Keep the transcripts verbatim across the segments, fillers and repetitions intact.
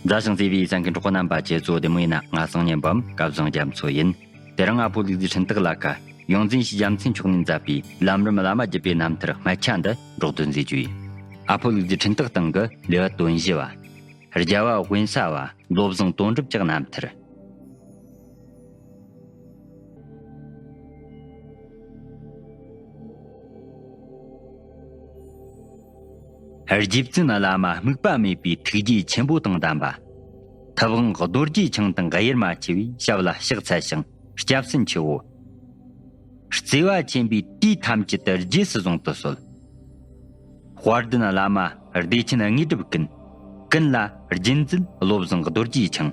མཛའ་ཞིང་བརྩེ་བའི་གསན་མཁན་གྲོགས་པོ་རྣམ་པ་ཁྱེད་ཚོ་བདེ་མོ་ཡིན་ན། ང་སང་ཉིན་བམ་སྐལ་བཟང་རྒྱ་མཚོ་ཡིན། དེ་རིང་ཨ་ཕོ་ལུག་རྫི་འཕྲིན་སྟེགས་ལ་ཁ་ཡོངས་འཛིན་ཞི་རྒྱ་མཚན་མཆོག་ནས་མཛད་པའི་ལམ་རིམ་བླ་མ་བརྒྱུད་པའི་རྣམ་ཐར་སྨད་ཆ་འདི་འགྲོགས་འདོན་མཛད་རྒྱུ་ཡིན། ཨ་ཕོ་ལུག་རྫི་འཕྲིན་སྟེགས་སྟེང་གི་ལེའུ་དོན་བཞི་བ། རྒྱལ་བ་དབེན་ས་བ་བློ་བཟང་དོན་གྲུབ་ཀྱི་རྣམ་ཐར། རྗེ་བཙུན་བླ་མ་དམིགས་པ་མེད་པའི་ཐུགས་རྗེ་ཆེན་པོ་དང་ལྡན་པ། ཐུབ་དབང་རྡོ་རྗེ་འཆང་དང་དབྱེར་མ་ཕྱེ་བའི་ཞབས་ལ་ཕྱག་འཚལ་ཞིང་སྐྱབས་སུ་མཆིའོ། བརྩེ་བ་ཆེན་པོས་དུས་ཐམས་ཅད་དུ་རྗེས་སུ་བཟུང་དུ་གསོལ། དཔལ་ལྡན་བླ་མ་བདེ་ཆེན་དངོས་གྲུབ་ཀུན། ཀུན་ལ་རྒྱུན་འཛིན་བློ་བཟང་རྡོ་རྗེ་འཆང་།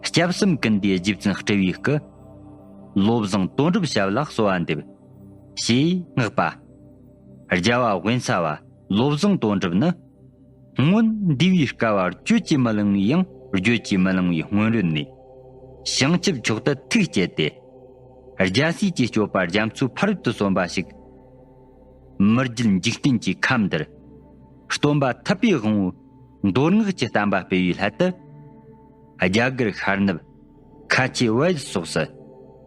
སྐྱབས་གསུམ་ཀུན་འདུས་རྗེ་བཙུན་སྤྲུལ་པའི་སྐུ། བློ་བཟང་དོན་གྲུབ་ཞབས་ལ་གསོལ་བ་འདེབས། ཞེས་བསྔགས་པ། རྒྱལ་བ་དབེན་ས་བ་བློ་བཟང་དོན་གྲུབ་ནི། སྔོན་འདས་པའི་བསྐལ་བར་བརྗོད་ཀྱིས་མི་ལང་བའི་ཡང་བརྗོད་ཀྱིས་མི་ལང་བའི་སྔོན་རོལ་ནས། བྱང་ཆུབ་མཆོག་ཏུ་ཐུགས་བསྐྱེད་དེ། རྒྱལ་སྲས་ཀྱི་སྤྱོད་པ་རྒྱ་མཚོའི་ཕ་རོལ་ཏུ་སོན་པ་ཞིག་མི་བརྒྱུད་འཇིག་རྟེན་གྱི་ཁམས་འདིར། སྟོན་པ་ཐུབ་པའི་དབང་པོའི་མདོ་སྔགས་ཀྱི་བསྟན་པ་སྤེལ་བའི་སླད་དུ། རྒྱ་གར་ཤར་ནུབ། ཁ་ཆེ་བལ་སོགས་སུ།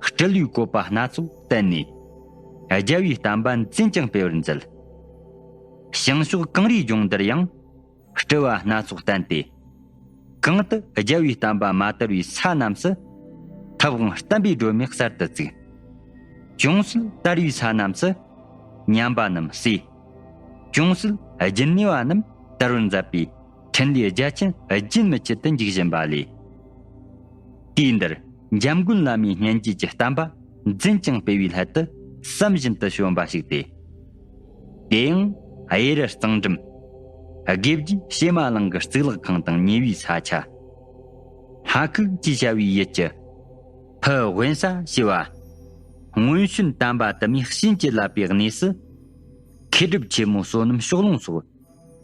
སྤྲུལ་བའི་བཀོད་པ་སྣ་ཚོགས་བསྟན་ནས། རྒྱལ་བའི་བསྟན་པ་འཛིན་ཅིང་སྤེལ་བར་མཛད། བྱང་ཕྱོགས་གངས་རིའི་ལྗོངས་འདིར་ཡང་། སྤྲུལ་བ་སྣ་ཚོགས་བསྟན་ཏེ། གང་དུ་རྒྱལ་བའི་བསྟན་པ་མ་དར་བའི་ས་རྣམས་སུ། ཐུབ་དབང་བསྟན་པའི་སྒྲོན་མེ་གསར་དུ་བཙུགས། ཅུང་ཟད་དར་བའི་ས་རྣམས་སུ། ཉམས་པ་རྣམས་ཟས། ཅུང་ཟད་རྒྱུན་གནས་པ་རྣམས་དར་བར་མཛད་པའི། འཕྲིན་ལས་རྒྱ་ཆེན་རྒྱུན་མི་ཆད་དུ་འཇུག་བཞིན་པ་ལས། དུས་འདིར་འཇམ་མགོན་བླ་མའི་སྙན་བརྒྱུད་ཀྱི་བསྟན་པ་འཛིན་ཅིང་སྤེལ་བའི་སླད་དུ་བསམ་བཞིན་དུ་བྱོན་པ་ཞིག་སྟེ། དེ་ཡང་གཡུ་རལ་གཙང་འགྲམ། དགེ་བརྒྱུད་བྱེ་མ་གླིང་གི་གཙུག་ལག་ཁང་དང་ཉེ་བའི་ས་ཆ། ལྷ་ཁུག་ཅེས་བྱ་བའི་ཡུལ་གྱི་ཕུ་དབེན་ས་ཞེས་པ། སྔོན་བྱོན་དམ་པ་དུ་མས་བྱིན་གྱིས་བརླབས་པའི་གནས་སུ། མཁས་གྲུབ་ཆེན་མོ་བསོད་ནམས་ཕྱོགས་ལྷུང་སོགས།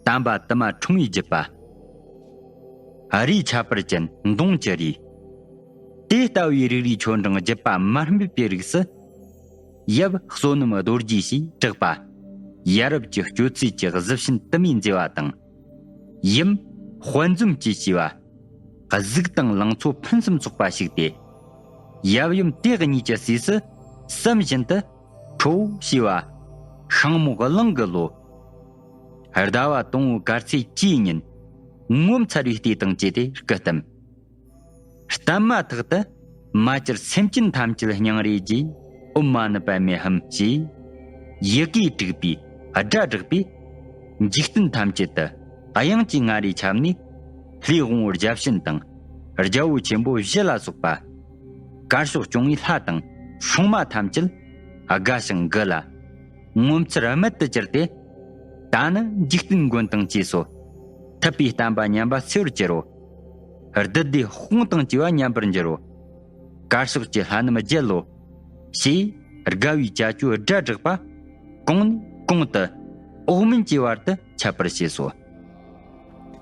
དམ་པ་དུ་མ་འཁྲུངས་པའི་བརྒྱུད་པ། རིའི་ཁྱད་པར་ཅན་མདུང་གི་རིས། དེ་ལྟ་བུའི་རིགས་རུས་ཆོ་འབྲིང་བརྒྱུད་པ་མ་སྨད་པའི་རིགས་སུ། ཡབ་བསོད་ནམས་རྡོ་རྗེ་ཞེས་གྲགས་པ། ཡ་རབས་ཀྱི་སྤྱོད་ཚུལ་གྱི་གཟི་བྱིན་དུ་མས་མཛེས་པ་དང་། ཡུམ་དཔལ་འཛོམས་ཀྱིས་བྱས་པ། གཟུགས་དང་ལང་ཚོ་ཕུན་སུམ་ཚོགས་པ་ཞིག་སྟེ། ཡབ་ཡུམ་དེ་གཉིས་ཀྱི་སྲས་སུ་བསམ་བཞིན་དུ། ཁྲོ་བོ་ཞེས་པ། ཤིང་མོ་གླང་གི་ལོ། ཟླ་བ་དང་པོའི་གར་ཚེས་བཅུའི་ཉིན། ངོ་མཚར་བའི་ལྟས་དང་བཅས་ཏེ་སྐུ་བལྟམས། བལྟམས་མ་ཐག་ཏུ། མ་གྱུར་སེམས་ཅན་ཐམས་ཅད་སྙིང་རེ་རྗེ། ཨོཾ་མ་ཎི་པདྨེ་ཧཱུྃ་ཞེས། ཡི་གེ་དྲུག་པའི་སྒྲ་བསྒྲགས་པས། འཇིག་རྟེན་ཐམས་ཅད་དུ། དབྱངས་ཀྱི་ང་རོས་ཁྱབ་ནས། ལྷའི་དབང་པོ་བརྒྱ་བྱིན་དང་། རྒྱལ་པོ་ཆེན་པོ་བཞི་ལ་སོགས་པ། དཀར་ཕྱོགས་སྐྱོང་བའི་ལྷ་དང་སྲུང་མ་ཐམས་ཅད་དགའ་ཞིང་མགུ་ལ། ངོ་མཚར་རྨད་དུ་གྱུར་ཏེ། ད་ནི་འཇིག་རྟེན་མགོན་དང་བཅས་སོ། ཐུབ་པའི་བསྟན་པ་ཉམས་པ་སེལ་བར་འགྱུར་རོ། བདུད་སྡེ་དཔུང་དང་བཅས་པ་ཉམས་པར་འགྱུར་རོ། དཀར་ཕྱོགས་ཀྱི་ལྷ་རྣམས་རྒྱལ་ལོ། ཞེས་དགའ་བའི་ཅ་ཅོའི་སྒྲ་བསྒྲགས་པ། གོང་ནས་གོང་དུ་འོག་མིན་གྱི་བར་དུ་ཁྱབ་པར་བྱས་སོ།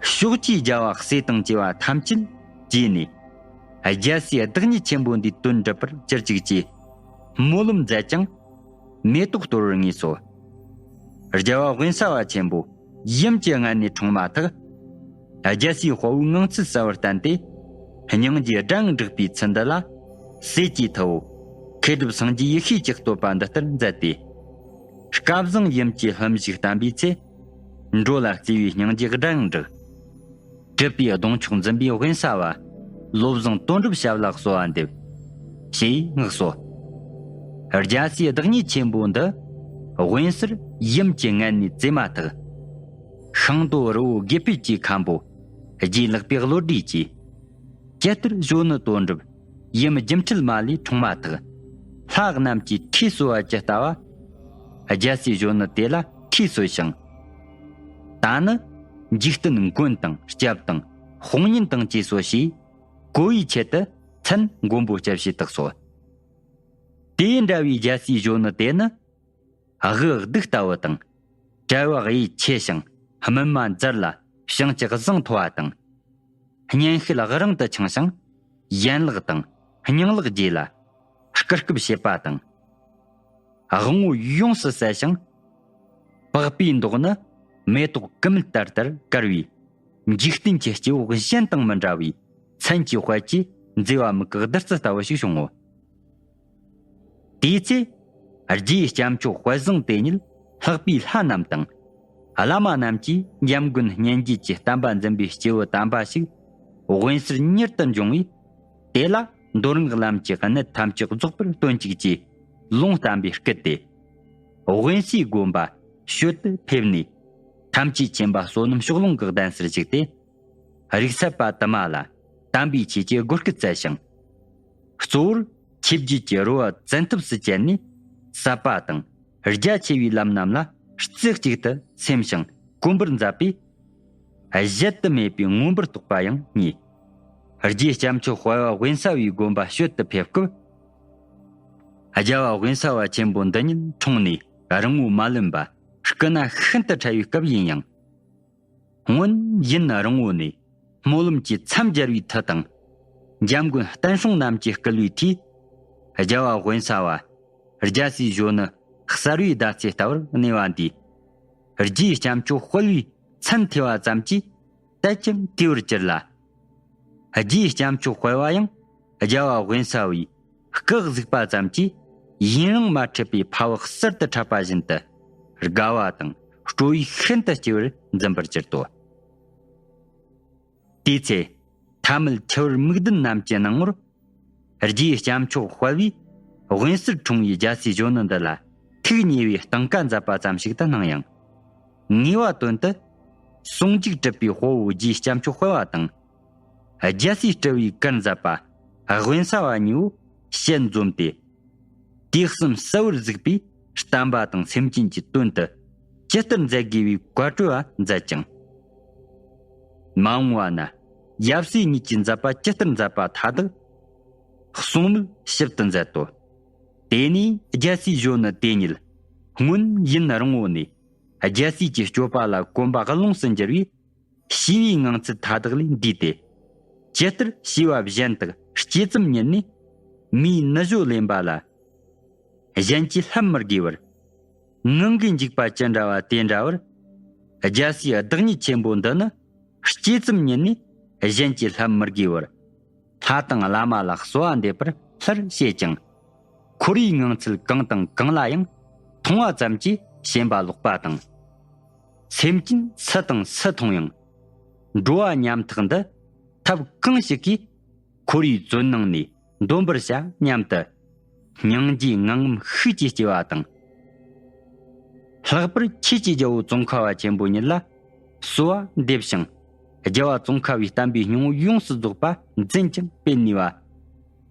ཕྱོགས་བཅུའི་རྒྱལ་བ་སྲས་དང་བཅས་པ་ཐམས་ཅད་བརྗེས་ནས། རྒྱལ་སྲས་བདག་ཉིད་ཆེན་པོ་འདིའི་དོན་འགྲུབ་པར་གྱུར་ཅིག་ཅེས་སྨོན་ལམ་མཛད་ཅིང་མེ་ཏོག་གཏོར་བར་ངེས་སོ། རྒྱལ་བ་དབེན་ས་བ་ཆེན་པོ་ཡུམ་གྱི་མངལ་ནས་འཁྲུངས་མ་ཐག་རྒྱལ་སྲས་དཔའ་བོའི་ངང་ཚུལ་གསལ་བར་བསྟན་ཏེ། སྙིང་རྗེའི་སྒྲ་དབྱངས་བསྒྲགས་པའི་ཚུལ་འདི་ལ། སྲས་ཀྱི་ཐུ་བོ་མཁས་གྲུབ་སངས་རྒྱས་ཡེ་ཤེས་ཀྱིས་བསྟོད་པ་འདི་ལྟར་མཛད་དེ། སྐལ་བཟང་ཡུམ་གྱི་ལྷུམས་ཞིག་བསྟན་པའི་ཚེ། འགྲོ་ལ་བརྩེ་བའི་སྙིང་རྗེའི་སྒྲ་དབྱངས་བསྒྲགས། གྲུབ་པའི་གདུང་མཆོག་འཛིན་པའི་དབེན་ས་བ། བློ་བཟང་དོན་གྲུབ་ཞབས་ལ་གསོལ་བ་འདེབས། ཞེས་བསྔགས་སོ། རྒྱལ་སྲས་བདག་ཉིད་ཆེན་པོ་འདི། དབེན་སར་ཡུམ་གྱི་མངལ་ནས་བཙས་མ་ཐག་ཤིང་རྡོ་རི་བོ་དགེ་འཕེལ་གྱི་མཁན་པོ། རྗེ་ལེགས་པའི་བློ་གྲོས་ཀྱིས། ཇི་ལྟར་གཞོན་ནུ་དོན་གྲུབ། ཡུམ་སྒྱུ་འཕྲུལ་མ་ལས་འཁྲུངས་མ་ཐག་ལྷ་རྣམས་ཀྱིས་ཁྲུས་གསོལ་བ་ཇི་ལྟ་བ། རྒྱལ་སྲས་གཞོན་ནུ་དེ་ལ་ཁྲུས་གསོལ་ཞིང་། ད་ནི་འཇིག་རྟེན་མགོན་དང་སྐྱབས་དང་དཔུང་གཉེན་དང་བཅས་སོ་ཞེས་གོ་བའི་ཆེད་དུ་མཚན་མགོན་པོ་སྐྱབས་ཞེས་བཏགས་སོ། དེ་འདྲ་བའི་རྒྱལ་སྲས་གཞོན་ནུ་དེ་ནི་དབུ་གདུགས་ལྟ་བུ་དང་། དཔྲལ་བ་གཡས་ཆེ་ཞིང་སྨིན་མ་མཛར་ལ་བྱང་ཆུབ་གཟེངས་མཐོ་བ་དང་། སྙན་ཤལ་རིང་དུ་འཆིང་ཞིང་ཡན་ལག་དང་སྙིང་ལག་རྗེས་ལ་སྐུར་སྐབས་བྱེད་པ་དང་། དབང་པོ་ཡོངས་སུ་གསལ་ཞིང་། པགས་པའི་མདོག་ནི་མེ་ཏོག་ཀུ་མུད་ལྟར་ལྟར་དཀར་བའི་ འཇིག་རྟེན་གྱི་སྐྱེ་བོ་གཞན་དང་མི་འདྲ་བའི་མཚན་གྱི་དཔལ་གྱིས་མཛེས་པ་མིག་གི་བདུད་རྩི་ལྟ་བུ་ཞིག་བྱུང་ངོ་། དེའི་ཚེ། རྗེའི་སྐྱབས་མཆོག་དཔལ་བཟང་དེ་ཉིད་ལྷག་པའི་ལྷ་རྣམས་དང་། བླ་མ་རྣམས་ཀྱིས་འཇམ་མགོན་སྙན་བརྒྱུད་ཀྱི་བསྟན་པ་འཛིན་པའི་སྐྱེས་བུ་དམ་པ་ཞིག་དབེན་སར་མྱུར་དུ་འབྱུང་བས། དེ་ལ་མདོ་སྔགས་ལམ་གྱི་གནད་ཐམས་ཅད་རྫོགས་པར་སྟོན་ཅིག་ཅེས་ལུང་བསྟན་པའི་སྐད་དེ། དབེན་སའི་དགོན་པ་ཤོད་དུ་ཕེབས་ནས། ཐམས་ཅད་མཁྱེན་པ་བསོད་ནམས་ཕྱོགས་ལྷུང་གི་གདན་སར་བཞུགས་ཏེ། རིགས་སད་པ་དུ་མ་ལ་དམ་པའི་ཆོས་ཀྱི་སྒོ་སྐུད་བསྩལ་ཞིང་། གཙོ་བོར་ཆོས་བརྒྱུད་ཀྱི་རོལ་བ་བཙན་ཐབས་སུ་བཅད་ནས་ཟབ་པ་དང་རྒྱ་ཆེ་བའི་ལམ་རྣམས་ལ་རྩེ་གཅིག་ཏུ་སེམས་ཤིང་གོམས་པར་མཛད་པས། གཞལ་དུ་མེད་པའི་མངོན་པར་རྟོགས་པ་ཡང་བརྙེས། རྗེ་སྐྱབས་མཆོག་དཔལ་བ་དབེན་ས་བའི་དགོན་པ་ཤོད་དུ་ཕེབས་སྐབས། རྒྱལ་བ་དབེན་ས་བ་ཆེན་པོ་འདི་ཉིད་འཁྲུངས་ནས་རིང་བོ་མ་ལོན་པ་སྐུ་ན་ཤིན་ཏུ་ཕྲ་བའི་སྐབས་ཡིན་ཡང་། སྔོན་ཡུན་རིང་བོ་ནས་སྨོན་ལམ་གྱིས་མཚམས་སྦྱར་བའི་མཐུ་དང་། འཇམ་མགོན་བསྟན་སྲུང་རྣམས་ཀྱིས་བསྐུལ་བའི་མཐུས། རྒྱལ་བ་དབེན་ས་བ་རྒྱལ་སྲས་གཞོན་ནུ་གསར་བའི་ཟླ་ཚེས་ལྟ་བུར་གནས་པ་འདིའི་རྗེའི་སྐྱབས་མཆོག་དཔལ་བའི་མཚན་ཐོས་པ་ཙམ་གྱིས་དད་ཅིང་བརྟན་པོར་གྱུར་ལ། རྗེའི་སྐྱབས་མཆོག་དཔལ་བ་ཡང་རྒྱལ་བ་དབེན་ས་བའི་སྐུ་གཟིགས་པ་ཙམ་གྱིས་ཡུན་རིང་མ་འཕྲད་པའི་འཕར་བ་གསར་དུ་འཁྲབ་པ་བཞིན་དུ་དགའ་བ་དང་སྤྲོ་བས་ཤིན་ཏུ་སྐྱེ་བར་འཛིན་པར་གྱུར་ཏོ། དེའི་ཚེ་ཐ་མལ་འཆི་བར་མིག་ལྡན་རྣམས་ཀྱི་སྣང་ངོར། རྗེའི་སྐྱབས་མཆོག་དཔལ་བས་དབེན་སར་འཁྲུངས་པའི་རྒྱལ་སྲས་གཞོན་ནུ་འདི་ལ་ཐུགས་མཉེས་པའི་གཏིང་ཀ་མཛད་པ་ཙམ་ཞིག་ཏུ་སྣང་ཡང་། ངེས་པ་དོན་དུ་ཟུང་འཇུག་གྲུབ་པའི་དཔའ་བོ་རྗེའི་སྐྱབས་མཆོག་དཔལ་བ་དང་། རྒྱལ་སྲས་སྤྲུལ་པའི་གར་མཛད་པ་དབེན་ས་བ་གཉིས་པོ་ཞལ་འཛོམས་ཏེ། དུས་གསུམ་གསལ་བོར་གཟིགས་པའི་བསྟན་པ་དང་སེམས་ཅན་གྱི་དོན་དུ་ཇི་ལྟར་མཛད་དགོས་པའི་བཀའ་གྲོས་པ་མཛད་ཅིང་། མ་འོངས་པ་ན་ཡབ་སྲས་གཉིས་ཀྱིས་མཛད་པ་ཇི་ལྟར་མཛད་པ་མཐའ་དག་གསུང་མོལ་ཞིབ་ཏུ་མཛད་དོ། དེ་ནས་རྒྱལ་སྲས་གཞོན་ནུ་དེ་ཉིད་སྔོན་ཡུན་རིང་བོ་ནས་རྒྱལ་སྲས་ཀྱི་སྤྱོད་པ་ལ་གོམས་པ་ལོངས་སུ་འགྱུར་བས། ཞི་བའི་ངང་ཚུལ་མཐའ་དག་ལས་འདས་ཏེ། ཇི་ལྟར་ཞི་བ་གཞན་དག་སྐྱེས་ཙམ་ཉིད་ནས་མིའི་ནུ་ཞོ་ལེན་པ་ལ། གཞན་གྱིས་ལྷབ་མི་དགོས་པར། ངང་གིས་འཇུག་པ་ཅི་འདྲ་བ་དེ་འདྲ་བར། རྒྱལ་སྲས་བདག་ཉིད་ཆེན་པོ་འདི་ནི་སྐྱེས་ཙམ་ཉིད་ནས་གཞན་གྱིས་ལྷབ་མི་དགོས་པར། ལྷ་དང་བླ་མ་ལ་གསོལ་བ་འདེབས་པར་སླར་བཤད་ཅིང་། ཁོར་ཡུག་ངང་ཚུལ་གང་དང་གང་ལ་ཡང་མཐོང་བ་ཙམ་གྱིས་ཞེན་པ་ལོག་པ་དང་། སེམས་ཅན་སུ་དང་སུ་མཐོང་ཡང་། འགྲོ་བ་ཉམ་ཐག་འདི་ཐབས་གང་ཞིག་གིས་ཁོར་ཡུག་བཙོན་ནང་ནས་འདོན་པར་བྱ་སྙམ་དུ། སྙིང་རྗེའི་ངང་ངམ་ཤུགས་ཀྱིས་སྐྱེ་བ་དང་། ལྷག་པར་ཆོས་ཀྱི་རྒྱལ་པོ་ཙོང་ཁ་བ་ཆེན་པོ་ཉིད་ལ་གསོལ་བ་འདེབས་ཤིང་། རྒྱལ་བ་ཙོང་ཁ་བའི་བསྟན་པའི་སྙིང་པོ་ཡོངས་སུ་རྫོགས་པ་འཛིན་ཅིང་སྤེལ་ནུས་པ།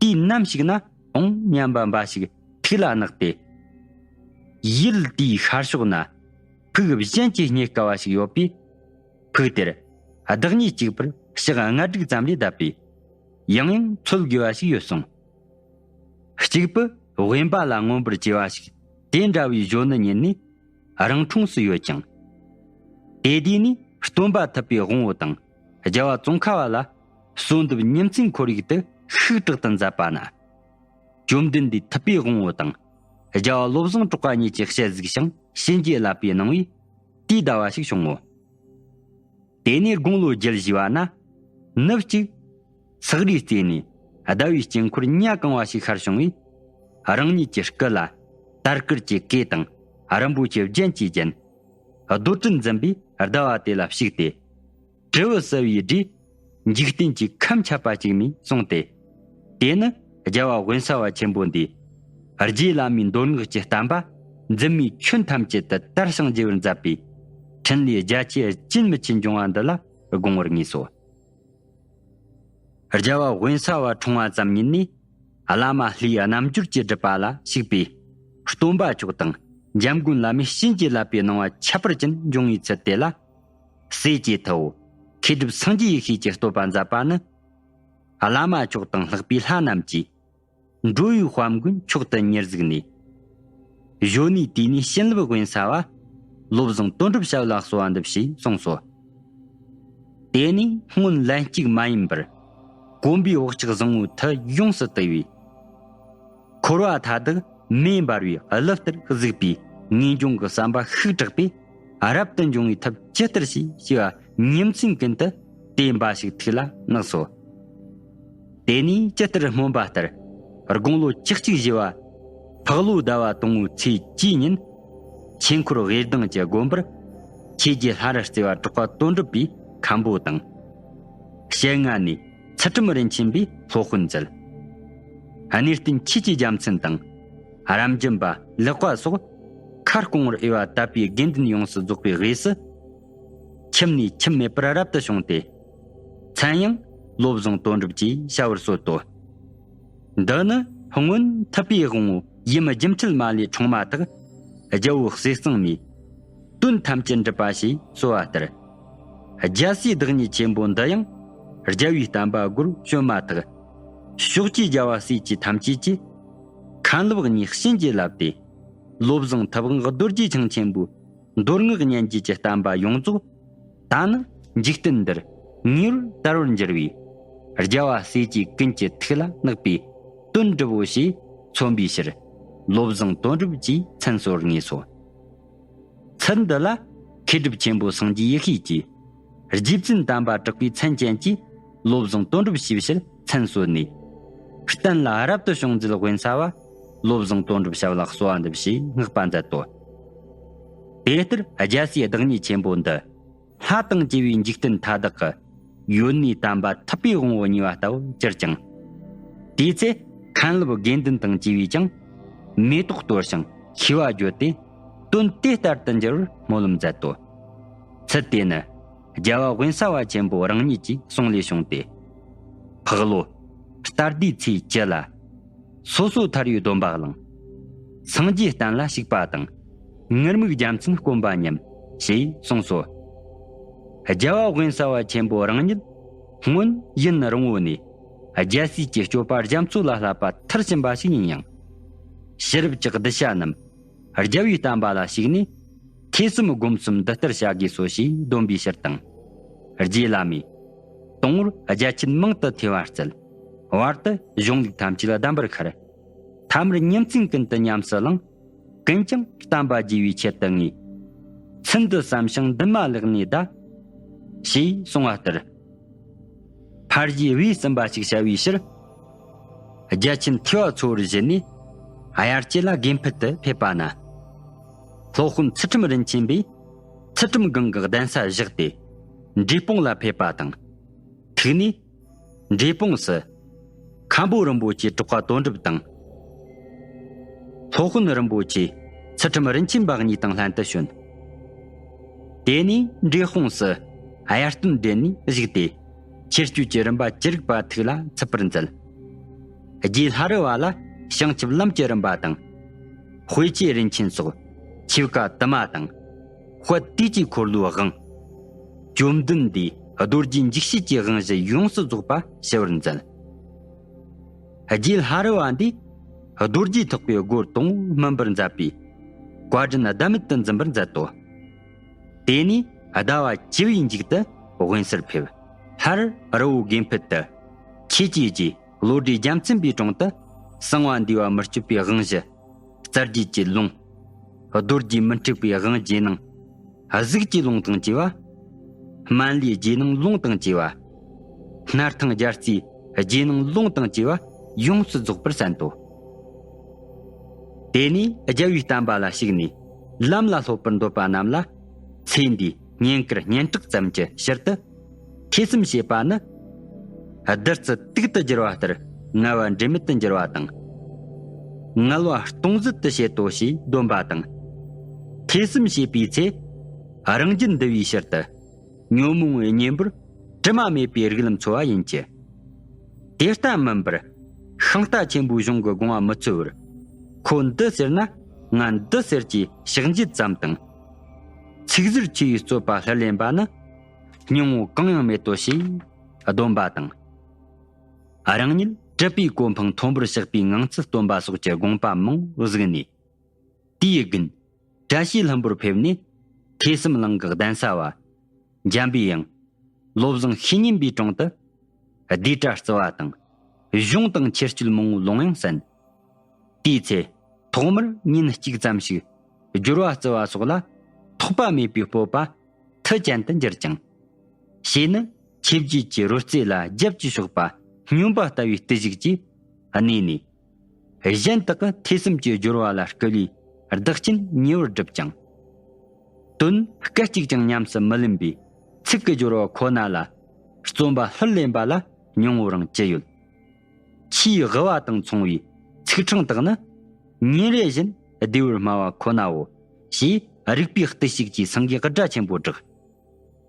དུས་ནམ་ཞིག་ན་འོང་སྙམ་པ་འབའ་ཞིག་ཐུགས་ལ་བརྣགས་ཏེ། ཡུལ་དེའི་ཤར་ཕྱོགས་ན་ཕུག་གཞན་གྱིས་རྙེད་དཀའ་བ་ཞིག་ཡོད་པས། ཕུག་དེར་བདག་ཉིད་གཅིག་པུར་ཞག་ལྔ་དྲུག་ཙམ་ལས་བསྡད་པས། ཡང་ཡང་འཚོལ་དགོས་པ་ཞིག་ཡོད་གསུངས། གཅིག་པུ་དབེན་པ་ལ་མངོན་པར་བྱས་པ་ཞིག་དེ་འདྲ་བའི་གཞོན་ནུ་ཉིད་ནི་རང་འཁྲུངས་སུ་ཡོད་ཅིང་། དེ་དུས་ནི་སྟོན་པ་ཐུབ་པའི་དབང་པོ་དང་རྒྱལ་བ་ཙོང་ཁ་བ་ལ་གསོལ་འདེབས་ཉིན་མཚན་ཁོར་ཡུག་ཏུ་ཤུགས་དྲག་ཏུ་མཛད་པ་ན། བཅོམ་ལྡན་འདས་ཐུབ་པའི་དབང་པོ་དང་རྒྱལ་བ་བློ་བཟང་གྲགས་པ་གཉིས་ཀྱི་ཞལ་གཟིགས་ཤིང་གཤིན་རྗེ་བསླབ་པའི་སྣང་བས་དུས་འདའ་བ་ཞིག་བྱུང་ངོ་། དེ་ནས་དགུང་ལོ་བརྒྱད་བཞེས་པ་ན། ནུབ་གཅིག་སག་རིའི་རྩེ་ནས་ཟླ་བའི་དཀྱིལ་འཁོར་ཉ་གང་བ་ཞིག་ཤར་བྱུང་བས། རང་ཉིད་ཀྱི་སྐུ་ལ་དར་དཀར་གྱི་གོས་དང་རིན་པོ་ཆེ་རྒྱན་གྱིས་བརྒྱན། རྡོར་དྲིལ་འཛིན་པས་ཟླ་བ་དེ་ལ་ཞུགས་ཏེ། དྲིལ་བུ་གསལ་བའི་སྒྲས་འཇིག་རྟེན་གྱི་ཁམས་ཁྱབ་པ་ཅིག་མས་གསུངས་ཏེ། དེ་ནི་རྒྱལ་བ་དབེན་ས་བ་ཆེན་པོ་འདིས་རྗེ་བླ་མའི་མདོ་སྔགས་ཀྱི་བསྟན་པ་འཛིན་མའི་ཁྱོན་ཐམས་ཅད་དུ་དར་ཞིང་རྒྱས་པར་མཛད་པའི་འཕྲིན་ལས་རྒྱ་ཆེ་རྒྱུན་མི་ཆད་འབྱུང་བ་འདི་ལ་དགོངས་པར་ངེས་སོ། རྒྱལ་བ་དབེན་ས་བ་འཁྲུངས་པ་ཙམ་ཉིད་ནས་བླ་མ་ལྷའི་རྣལ་འབྱོར་གྱི་སྒྲུབ་པ་ལ་ཞུགས་པའི་སྟོན་པ་མཆོག་དང་འཇམ་མགོན་བླ་མའི་བྱིན་གྱིས་བརླབས་པའི་སྣང་བ་ཁྱད་པར་ཅན་འབྱུང་བའི་ཚུལ་དེ་ལ། སྲས་ཀྱི་ཐུ་བོ་མཁས་གྲུབ་སངས་རྒྱས་ཡེ་ཤེས་ཀྱིས་བསྟོད་པ་མཛད་པ་ནི། བླ་མ་མཆོག་དང་ལྷག་པའི་ལྷ་རྣམས་ཀྱིས། འགྲོ་བའི་དཔལ་མགོན་མཆོག་ཏུ་ཉེར་གཟིགས་ནས། གཞོན་ནུའི་དུས་ནས་བྱིན་རླབས་དབེན་ས་བ། བློ་བཟང་དོན་གྲུབ་ཞབས་ལ་གསོལ་བ་འདེབས་ཞེས་གསུངས་སོ། དེ་ནས་སྔོན་ལན་གཅིག་མ་ཡིན་པར། གོམ་པའི་བག་ཆགས་བཟང་པོའི་མཐུ་ཡོངས་སུ་བཏུལ་བས། འཁོར་བ་མཐའ་དག་མེ་འབར་བའི་གླུ་ལྟར་གཟིགས་པའི་ངེས་འབྱུང་གི་བསམ་པ་ཤུགས་དྲག་པས། རབ་ཏུ་འབྱུང་བའི་ཐབས་ཇི་ལྟར་བྱེད་ཞེས་པ་ཉིན་མཚན་ཀུན་ཏུ་ དེ་འབའ་ཞིག་ཐུགས་ལ་བརྣགས་སོ། དེ་ནས་ཇི་ལྟར་སྨོན་པ་ལྟར་དགུང་ལོ་བཅུ་གཅིག་བཞེས་པ་ཕག་ལོ་ཟླ་བ་དང་པོའི་ཚེས་བཅུའི་ཉིན། ཆོས་འཁོར་དབྱེ་ལྡང་གི་དགོན་པར་ཆོས་རྗེ་ལྷ་རི་རྩེ་བ་གྲགས་པ་དོན་གྲུབ་པའི་མཁན་པོ་དང་། ཞལ་སྔ་ནས་ཚུལ་ཁྲིམས་རིན་ཆེན་པའི་སློབ་དཔོན་མཛད། གནས་བརྟན་ཆོས་ཀྱི་རྒྱལ་མཚན་དང་། རབ་འབྱམས་པ་ལེགས་པ་སོགས་ཁ་སྐོང་བར་འོས་པ་དད་པའི་དགེ་འདུན་ཡོངས་སུ་རྫོགས་པའི་དབུས་སུ། ཁྱིམ་ནས་ཁྱིམ་མེད་པར་རབ་ཏུ་བྱུང་སྟེ། མཚན་ཡང་བློ་བཟང་དོན་གྲུབ་ཅེས་བྱ་བར་གསོལ་ཏོ། འདི་ནི་སྔོན་ཐུབ་པའི་དབང་པོ་ཡུམ་སྒྱུ་འཕྲུལ་མ་ལས་འཁྲུངས་མ་ཐག་རྒྱལ་པོ་ཟས་གཙང་མས། དོན་ཐམས་ཅད་འགྲུབ་པ་ཞེས་གསོལ་བ་ལྟར། རྒྱལ་སྲས་བདག་ཉིད་ཆེན་པོ་འདི་ཡང་རྒྱལ་བའི་བསྟན་པ་སྒོར་བྱོན་མ་ཐག་ཕྱོགས་བཅུའི་རྒྱལ་བ་སྲས་ཀྱི་ཐམས་ཅད་ཀྱིས་མཁན་སློབ་གཉིས་བྱིན་གྱིས་བརླབས་ཏེ། བློ་བཟང་ཐུབ་དབང་རྡོ་རྗེ་འཆང་ཆེན་པོའི་མདོ་སྔགས་སྙན་བརྒྱུད་ཀྱི་བསྟན་པ་ཡོངས་རྫོགས་ད་ནི་འཇིག་རྟེན་འདིར་ངེས་པར་དར་བར་འགྱུར་བའི་རྒྱལ་བ་སྲས་ཀྱི་ཀུན་གྱི་ཐུགས་ལ་བརྣག་པའི་དོན་གྲུབ་བོ་ཞེས་མཚོན་པའི་ཕྱིར་བློ་བཟང་དོན་གྲུབ་ཅེས་མཚན་གསོལ་ངེས་སོ། ཚུལ་འདི་ལ་མཁས་གྲུབ་ཆེན་པོ་སངས་རྒྱས་ཡེ་ཤེས་ཀྱིས་རྗེ་བཙུན་དམ་པ་གྲགས་པའི་མཚན་ཅན་གྱིས་བློ་བཟང་དོན་གྲུབ་ཞེས་པའི་ཕྱིར་མཚན་གསོལ་ནས། གཏན་ལ་རབ་ཏུ་བྱུང་མཛད་དབེན་ས་པ་བློ་བཟང་དོན་གྲུབ་ཞབས་ལ་གསོལ་བ་འདེབས་ཞེས་བསྔགས་པ་མཛད་དོ། དེ་ལྟར་རྒྱལ་སྲས་བདག་ཉིད་ཆེན་པོ་འདི་ལྷ་དང་བཅས་པའི་འཇིག་རྟེན་མཐའ་དག་གི་ཡོན་གནས་དམ་པ་ཐུབ་པའི་དབང་པོ་ཉེ་བ་ལྟ་བུར་གྱུར་ཅིང་། དེའི་ཚེ་མཁན་སློབ་དགེ་འདུན་དང་བཅས་པས་ཀྱང་མེ་ཏོག་གཏོར་ཞིང་ཤིས་པ་བརྗོད་དེ་དོན་དེ་ལྟར་དུ་འགྱུར་བར་སྨོན་ལམ་མཛད་དོ། ཚུལ་དེ་ནི་རྒྱལ་བ་དབེན་ས་པ་ཆེན་པོ་རང་ཉིད་ཀྱི་གསུང་ལས་བྱུང་སྟེ། ཕག་ལོ་རྟ་ཟླའི་ཚེས་བཅུ་ལ། སོ་སོ་ཐར་བའི་སྡོམ་པ་བླངས། སངས་རྒྱས་བསྟན་ལ་ཞུགས་པ་དང་། ངུར་སྨྲིག་རྒྱལ་མཚན་བསྐོན་པ་མཉམ་ཞེས་གསུངས་སོ། རྒྱལ་བ་དབེན་ས་པ་ཆེན་པོ་རང་ཉིད་སྔོན་ཡུན་རིང་བོ་ནས་རྒྱལ་སྲས་ཀྱི་སྤྱོད་པ་རྒྱ་མཚོ་ལ་བསླབ་པ་མཐར་ཕྱིན་པ་ཞིག་ཡིན་ཡང་། ཕྱི་རབས་ཀྱི་གདུལ་བྱ་རྣམས་རྒྱལ་བའི་བསྟན་པ་ལ་ཞུགས་ནས་ཐོས་བསམ་སྒོམ་གསུམ་འདི་ལྟར་བྱ་དགོས་སོ་ཞེས་སྡོམ་པའི་ཕྱིར་དང་། རྗེ་བླ་མས། དང་པོར་རྒྱ་ཆེན་མང་དུ་ཐོས་པར་སྩལ། བར་དུ་གཞུང་ལུགས་ཐམས་ཅད་གདམས་པར་ཤར། ཐ་མར་ཉིན་མཚན་ཀུན་ཏུ་ཉམས་སུ་བླངས། ཀུན་ཀྱང་བསྟན་པ་རྒྱས་པའི་ཆེད་དུ་ངེས། ཚུལ་འདི་བསམ་ཞིང་འདུན་མ་ལེགས་ནས་གདའ། ཞེས་གསུངས་པ་ལྟར། ཕར་བཞེས་བས་ཟིན་པ་ཞིག་བྱ་བའི་ཕྱིར། རྒྱ་ཆེན་ཐོས་པ་ཚོར་བཞེས་ནས་དབྱར་སྐྱེས་ལ་དགོན་ཕུད་དུ་ཕེབས་པ་ན། སློབ་དཔོན་ཚུལ་ཁྲིམས་རིན་ཆེན་པས་ཚུལ་ཁྲིམས་སྒང་གི་གདན་ས་བཞག་སྟེ་འབྲས་སྤུངས་ལ་ཕེབས་པ་དང་། ཐུགས་ནས། འབྲས་སྤུངས་སུ། མཁན་པོ་རིན་པོ་ཆེ་གྲགས་པ་དོན་གྲུབ་དང་། སློབ་དཔོན་རིན་པོ་ཆེ་ཚུལ་ཁྲིམས་རིན་ཆེན་པ་གཉིས་དང་ལྷན་དུ་བྱོན། དེ་ནས་འབྲས་སྤུངས་སུ་དབྱར་སྟོན་སྦྲེལ་ནས་བཞུགས་ཏེ་ཆོས་སྤྱོད་ཀྱི་རིམ་པ་ཅི་རིགས་པ་ཐུགས་ལ་ཚུད་པར་མཛད། རྗེ་ལྷ་རི་བ་ལ་བྱང་ཆུབ་ལམ་གྱི་རིམ་པ་དང་། དཔེ་ཆོས་རིན་ཆེན་སོགས་ཆོས་བཀའ་དུ་མ་དང་། དཔལ་དུས་ཀྱི་འཁོར་ལོའི་དབང་། བཅོམ་ལྡན་འདས་རྡོ་རྗེ་འཇིགས་བྱེད་ཀྱི་དབང་བཞི་ཡོངས་སུ་རྫོགས་པ་ཞུ་བར་མཛད། རྗེ་ལྷ་རི་བ་འདིས་རྡོ་རྗེ་ཐེག་པའི་སྒོ་དང་པོ་སྨིན་པར་མཛད་པས་བཀའ་དྲིན་ཟླ་མེད་དུ་འཛིན་པར་མཛད་དོ། དེ་ནས་ཟླ་བ་བཅུ་པའི་མཇུག་ཏུ་དབེན་སར་ཕེབས། སླར་རི་བོ་དགོན་ཕུད་དུ་ཆོས་ཀྱི་རྗེ་བློ་གྲོས་རྒྱལ་མཚན་པའི་དྲུང་དུ་གསང་བ་འདུས་པ་མི་བསྐྱོད་པའི་དབང་བཞི། རྩ་རྒྱུད་ཀྱི་ལུང་། རྡོ་རྗེ་མི་འཁྲུགས་པའི་དབང་རྗེས་གནང་། གཟུགས་ཀྱི་ལུང་དང་བཅས་པ། སྨན་བླའི་རྗེས་གནང་ལུང་དང་བཅས་པ། སྣར་ཐང་རྒྱལ་རྩེའི་རྗེས་གནང་ལུང་དང་བཅས་པ་ཡོངས་སུ་རྫོགས་པར་གསན་ཏོ། དེ་ནས་རྒྱལ་བའི་བསྟན་པ་ལ་ཞུགས་ནས་ལམ་ལ་སློབ་པར་འདོད་པ་རྣམས་ལ་ཚེ་འདིའི་བསྙེན་བཀུར་སྙན་གྲགས་ཙམ་གྱི་ཕྱིར་དུ། ཐོས་བསམ་བྱེད་པ་ནི། བདུད་རྩི་དུག་ཏུ་འགྱུར་བ་ལྟར་ངལ་བ་འབྲས་མེད་དུ་འགྱུར་བ་དང་། ངལ་བ་སྟོང་ཟད་དུ་བྱེད་དོ་ཞེས་འདོན་པ་དང་། ཐོས་བསམ་བྱེད་པའི་ཚེ། རང་རྒྱུད་འདུལ་བའི་ཕྱིར་དུ། ཉོན་མོངས་པའི་གཉེན་པོར་དྲི་མ་མེད་པའི་རིགས་ལམ་འཚོལ་བ་ཡིན་གྱི། དེ་ལྟ་མིན་པར། ཤིང་རྟ་ཆེན་པོའི་གཞུང་གི་དགོངས་པ་མི་འཚོལ་བར། ཁོ་འདི་ཟེར་ན་ང་འདི་ཟེར་གྱི་ཕྱག་འགྱེད་ཙམ་དང་། ཚིག་ཟུར་ཆུ་ཡི་རྩོད་པ་ལྷུར་ལེན་པ་ནི། སྙིང་པོ་གང་ཡང་མེད་དོ་ཞེས་འདོན་པ་དང་། རང་ཉིད་གྲུབ་པའི་གོ་འཕང་མཐོན་པོར་གཤེགས་པའི་ངང་ཚུལ་སྟོན་པ་སོགས་ཀྱི་དགོངས་པ་མང་པོ་གཟིགས་ནས། དེའི་དགུན་བཀྲ་ཤིས་ལྷུན་པོར་ཕེབས་ནས་ཐོས་བསམ་གླིང་གི་གདན་ས་པ་འཇམ་པའི་དབྱངས་བློ་བཟང་ཤེས་སྙིང་པའི་དྲུང་དུ་བསྡུས་གྲྭ་བརྩི་བ་དང་གཞུང་དང་ཆོས་སྤྱོད་མང་པོའི་ལུང་ཡང་གསན། དེའི་ཚེ་ཐོག་མར་ཉིན་གཅིག་ཙམ་ཞིག་སྦྱོར་བ་བརྩི་བ་སོགས་ལ་ཐོགས་པ་མེད་པའི་སྤོབས་པ་མཐུ་ཅན་དུ་འགྱུར་ཅིང་། ཞེས་ནི་ ཆོས་བརྒྱུད་ཀྱི་རོལ་རྩེད་ལ་རྒྱབ་ཀྱིས་ཕྱོགས་པ་སྨྱོན་པ་ལྟ་བུའི་བརྟུལ་ཞུགས་ཀྱིས་གནས་ནས། གཞན་དག་གི་ཐོས་བསམ་གྱི་སྦྱོར་བ་ལ་སྐུལ་བའི་བདག་རྐྱེན་ཉེ་བར་བསྒྲུབས་ཀྱང་། དོན་སྐད་ཅིག་ཀྱང་ཉམས་སུ་མི་ལེན་པའི་ཚིག་གི་སྦྱོར་བ་ཁོ་ན་ལ་རྩོམ་པ་ལྷུར་ལེན་པ་ལ་སྙིང་བོ་རང་ཅི་ཡོད། ཆུའི་དབུ་བ་དང་མཚུངས་པའི་ཚིག་ཕྲེང་དག་ནི་ཉིན་རེ་བཞིན་བདེ་བར་སྨྲ་བ་ཁོ་ནའོ། ཞེས་རིགས་པའི་བརྟུལ་ཞུགས་ཀྱིས་སེང་གེ་སྒྲ་ཆེན་པོ་བསྒྲགས།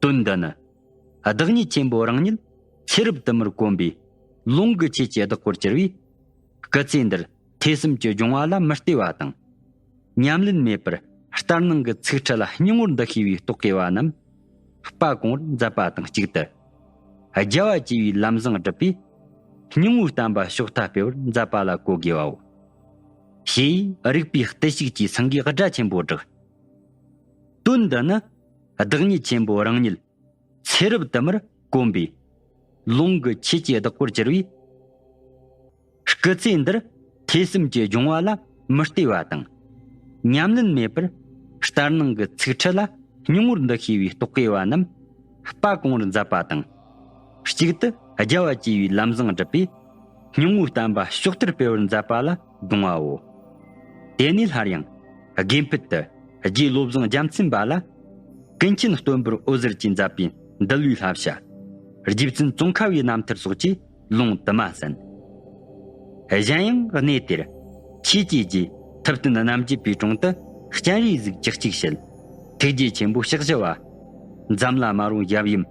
དོན་འདི་ནི། བདག་ཉིད་ཆེན་པོ་རང་ཉིད་ཚེ་རབས་དུ་མར་གོམས་པའི་ལུང་གི་ཆོས་ཀྱི་བདག་པོར་གྱུར་བས། སྐུ་ཚེ་འདིར་ཐོས་བསམ་གྱི་སྦྱོང་བ་ལ་མི་ལྟོས་པ་དང་། ཉམས་ལེན་མེད་པར་ལྟར་སྣང་གི་ཚིག་ཁྲི་ལ་སྙིང་བོར་འདུ་ཤེས་པའི་རྟོག་གེ་བ་རྣམས་སྤ་གང་བར་མཛད་པ་དང་གཅིག་ཏུ། རྒྱལ་བ་བཅས་པའི་ལམ་བཟང་བསྒྲུབས་པས། སྙིང་པོའི་བསྟན་པ་ཕྱོགས་མཐའ་སྤེལ་བར་མཛད་པ་ལ་གོ་དགོས་པའོ། ཞེས་རིགས་པའི་བརྟུལ་ཞུགས་ཀྱིས་སེང་གེའི་སྒྲ་ཆེན་པོ་བསྒྲགས། དོན་འདི་ནི། བདག་ཉིད་ཆེན་པོ་རང་ཉིད་ཚེ་རབས་དུ་མར་གོམས་པའི་ལུང་གི་ཆོས་ཀྱི་བདག་པོར་གྱུར་བས། སྐུ་ཚེ་འདིར་ཐོས་བསམ་གྱི་སྦྱོང་བ་ལ་མི་ལྟོས་པ་དང་། ཉམས་ལེན་མེད་པར་ལྟར་སྣང་གི་ཚིག་ཁྲི་ལ་སྙིང་བོར་འདུ་ཤེས་པའི་རྟོག་གེ་བ་རྣམས་སྤ་གང་བར་མཛད་པ་དང་། གཅིག་ཏུ་རྒྱལ་བ་བཅས་པའི་ལམ་བཟང་བསྒྲུབས་པས། སྙིང་པོའི་བསྟན་པ་ཕྱོགས་མཐར་སྤེལ་བར་མཛད་པ་ལ་དགོངས་པའོ། དེ་ནས་སླར་ཡང་དགེ་འཕེལ་དུ་རྗེ་བློ་བཟང་རྒྱལ་མཚན་པ་ལ། ཀུན་མཁྱེན་སྟོན་པར་འོད་ཟེར་གྱིས་མཛད་པའི་འདུལ་བའི་བསླབ་བྱ། རྗེ་བཙུན་ཙོང་ཁ་བའི་རྣམ་ཐར་སོགས་ཀྱི་ལུང་དུ་མ་གསན། གཞན་ཡང་གནས་དེར་ཆོས་ཀྱི་རྗེ་ཐུབ་བསྟན་རྣམ་རྒྱལ་པའི་དྲུང་དུ་སྤྱན་རས་གཟིགས་ཀྱི་གཅིག་བཤད། ཐུགས་རྗེ་ཆེན་པོ་ཕྱག་བཞི་བ། འཛམ་བླ་མ་རུང་ཡབ་ཡུམ།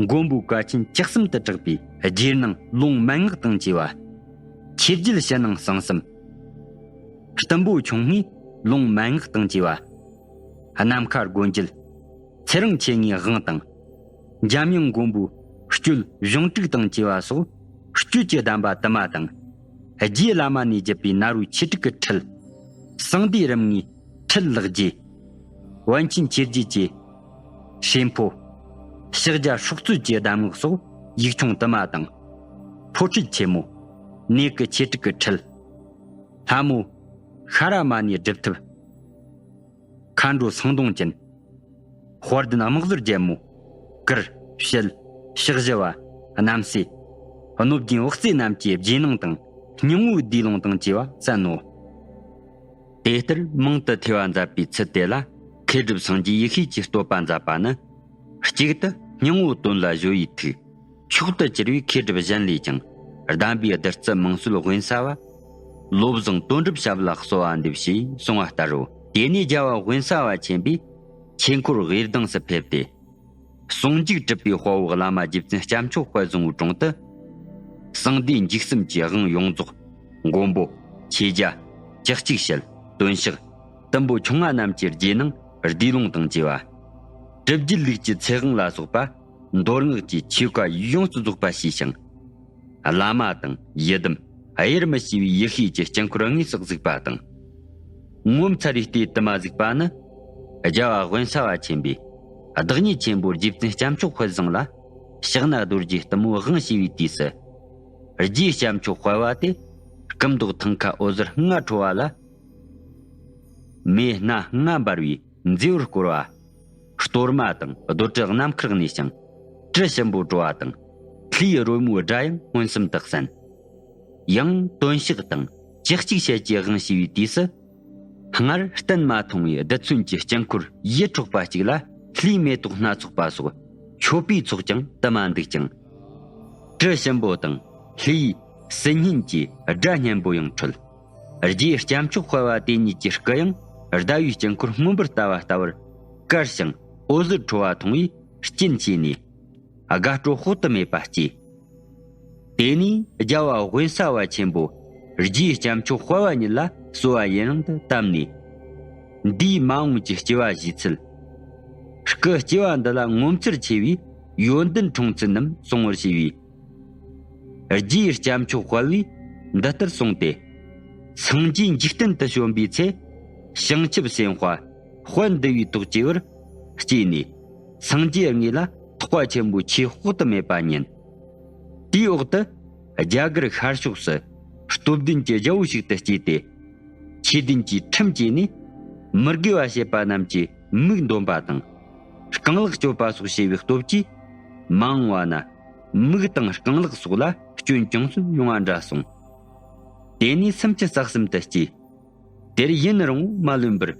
མགོན་པོ་བཀའ་ཆེན་བཅུ་གསུམ་དུ་གྲགས་པའི་རྗེས་གནང་ལུང་མན་ངག་དང་བཅས་པ། ཆོས་བརྒྱུད་ཕྱི་ནང་གསང་གསུམ། གཏུམ་པོ་ཆུང་ངུའི་ལུང་མན་ངག་དང་བཅས་པ། ནམ་མཁའ་སྒོ་འབྱེད། ཚེ་རིང་མཆེད་ལྔའི་དབང་དང་། འཇམ་དབྱངས་མགོན་པོའི་སྤྱོད་གཞུང་དྲུག་དང་བཅས་པ་སོགས་སྤྱོད་ཀྱི་གདམས་པ་དུ་མ་དང་། རྗེ་བླ་མ་ནས་བརྒྱུད་པའི་ནཱ་རོའི་ཆོས་དྲུག་གི་ཁྲིད། གསང་བདེ་རིམ་ལྔའི་ཁྲིད་ལེགས་རྒྱས། པཎ་ཆེན་ཆོས་རྗེ་བཅས་ཧྲིལ་པོ། ཕྱག་རྒྱ་སྲོག་རྩོལ་གྱི་གདམས་ངག་སོགས་ཡིག་ཆུང་དུ་མ་དང་། ཕོ་ཁྲིད་ཆེན་མོ། ནད་ཀྱི་ཆོས་དྲུག་གི་ཁྲིད། ལྷ་མོ་ཤ་ར་མ་ཎའི་སྒྲུབ་ཐབས། མཁའ་འགྲོ་སེང་གདོང་ཅན། དཔལ་ལྡན་དམག་ཟོར་རྒྱལ་མོ། གུར། ཞལ། ཕྱག་བཞི་བ། རྣམ་སྲས། གནོད་སྦྱིན་འོད་ཟེར་རྣམས་ཀྱི་རྗེས་གནང་དང་སྙིང་པོའི་བསྡུས་ལུང་དང་བཅས་པ་གསན་ནོ། དེ་ལྟར་མང་དུ་ཐོས་པ་མཛད་པའི་ཚུལ་དེ་ལ་མཁས་གྲུབ་སངས་རྒྱས་ཡེ་ཤེས་ཀྱིས་བསྟོད་པ་མཛད་པ་ནི། གཅིག་ཏུ་སྙིང་པོ་དོན་ལ་གཞོལ་བའི་ཐུགས། མཆོག་ཏུ་གྱུར་པའི་མཁས་གྲུབ་གཞན་ལས་ཀྱང་གདམས་པའི་བདུད་རྩི་མང་སྲོལ་དབེན་ས་བ། བློ་བཟང་དོན་གྲུབ་ཞབས་ལ་གསོལ་བ་འདེབས་ཞེས་གསུངས་པ་ལྟར་རོ། དེ་ནས་རྒྱལ་བ་དབེན་ས་བ་ཆེན་པོས་ཆོས་འཁོར་དབུས་གདངས་སུ་ཕེབས་ཏེ། ཟུང་འཇུག་གྲུབ་པའི་དཔའ་བོ་བླ་མ་རྗེ་བཙུན་སྐྱབས་མཆོག་དཔལ་བཟང་པོའི་དྲུང་དུ། གསང་བདེ་འཇིགས་གསུམ་གྱི་དབང་ཡོངས་རྫོགས། མགོན་པོ། ཆོས་རྒྱལ། ལྕགས་ཀྱུ་ཞལ། དོན་ཞགས། གཏུམ་པོ་ཆུང་ང་རྣམས་ཀྱི་རྗེས་གནང་བསྡུས་ལུང་དང་བཅས་པ། གྲུབ་བརྒྱུད་ལུགས་ཀྱི་ཚེ་དབང་ལ་སོགས་པ། མདོ་སྔགས་ཀྱི་ཆོས་བཀའ་ཡོངས་སུ་རྫོགས་པ་ཞུས་ཤིང་། བླ་མ་དང་ཡི་དམ་དབྱེར་མི་ཕྱེ་བའི་ཡེ་ཤེས་ཀྱི་དཀྱིལ་འཁོར་དངོས་སུ་གཟིགས་པ་དང་། ངོ་མཚར་བའི་ལྟས་དུ་མ་གཟིགས་པ་ནི། རྒྱལ་བ་དབེན་ས་བ་ཆེན་པོས་བདག་ཉིད་ཆེན་པོ་རྗེ་བཙུན་སྐྱབས་མཆོག་དཔལ་བཟང་ལ་ཕྱག་ན་རྡོ་རྗེ་གཏུམ་པོའི་དབང་ཞུས་པའི་དུས་སུ། རྗེ་སྐྱབས་མཆོག་དཔལ་བ་དེ་སྐུ་མདོག་ཐང་ཁ་འོད་ཟེར་ལྔ་འཕྲོ་བ་ལ། མེ་སྣ་ལྔ་འབར་བའི་མཛེས་པོར་བསྐོར་བ། གཏོར་མ་དང་རྡོར་དྲིལ་ནམ་མཁར་གནས་ཤིང་། དྲི་ཞིམ་པོ་བྲོ་བ་དང་། ལྷའི་རོལ་མོའི་སྒྲ་ཡང་མངོན་སུམ་དུ་གསན། ཡང་དོན་ཞགས་དང་ལྕགས་ཀྱུ་ཞལ་གྱི་དབང་ཞུས་པའི་དུས་སུ། སྔར་གཏན་མ་ཐོང་བའི་རྡུལ་ཚོན་གྱི་དཀྱིལ་འཁོར་ཡིད་འཕྲོག་པ་གཅིག་ལ་ལྷའི་མེ་ཏོག་སྣ་ཚོགས་པ་སོགས་མཆོད་པའི་ཚོགས་ཀྱང་དུ་མ་འདུག་ཅིང་། དྲི་ཞིམ་པོ་དང་ལྷའི་སིལ་སྙན་གྱི་སྒྲ་སྙན་པོ་ཡང་འཕྲོད། རྗེ་སྐྱབས་མཆོག་དཔལ་བ་དེ་ཉིད་ཀྱི་སྐུ་ཡང་ཟླ་བའི་དཀྱིལ་འཁོར་སྔོན་པོར་ལྟ་བ་ལྟ་བུར་དཀར་ཞིང་འོད་ཟེར་འཕྲོ་བ་མཐོང་བས་རྐྱེན་བྱས་ནས་དགའ་སྤྲོ་དཔག་ཏུ་མེད་པ་སྐྱེས། དེ་ནས་རྒྱལ་བ་དབེན་ས་བ་ཆེན་པོ་རྗེ་སྐྱབས་མཆོག་དཔལ་བ་ཉིད་ལ་གསོལ་བ་ཡུན་རིང་དུ་བཏབ་ནས། འདིས་མ་འོངས་ཀྱི་སྐྱེ་བ་བཞེས་ཚུལ། སྐུ་སྐྱེ་བ་འདི་ལ་ངོ་མཚར་ཆེ་བའི་ཡོན་ཏན་འཁྲུངས་ཚུལ་རྣམས་གསུང་བར་བྱས་པས། རྗེ་སྐྱབས་མཆོག་དཔལ་བས་འདི་ལྟར་གསུངས་ཏེ། སངས་རྒྱས་འཇིག་རྟེན་དུ་བྱོན་པའི་ཚེ། བྱང་ཆུབ་སེམས་དཔའ་དཔལ་འདུས་པའི་ཐོག་སྐྱེ་བར་སྐྱེས་ནས། སངས་རྒྱས་དངོས་ལ་ཐེག་པ་ཆེན་པོའི་ཆོས་དཔག་ཏུ་མེད་པ་ཉན། དེའི་འོག་ཏུ་རྒྱ་གར་ཤར་ཕྱོགས་སུ་སྟོབས་ལྡན་གྱི་རྒྱལ་པོ་ཞིག་ཏུ་སྐྱེས་ཏེ། ཆོས་ལྡན་གྱི་ཁྲིམས་བཅས་ནས་མི་དགེ་བ་བྱེད་པ་རྣམས་ཀྱི་མིག་འདོན་པ་དང་། རྐང་ལག་གཅོད་པ་སོགས་བྱས་པའི་སྟོབས་ཀྱིས། མ་འོངས་པ་ན་མིག་དང་རྐང་ལག་སོགས་ལ་སྐྱོན་ཅུང་ཟད་ཡོང་བ་འདྲ་གསུངས། དེ་ནས་སུམ་ཅུ་རྩ་གསུམ་དུ་སྐྱེས། དེར་ཡུན་རིང་བོ་མ་ལོན་པར་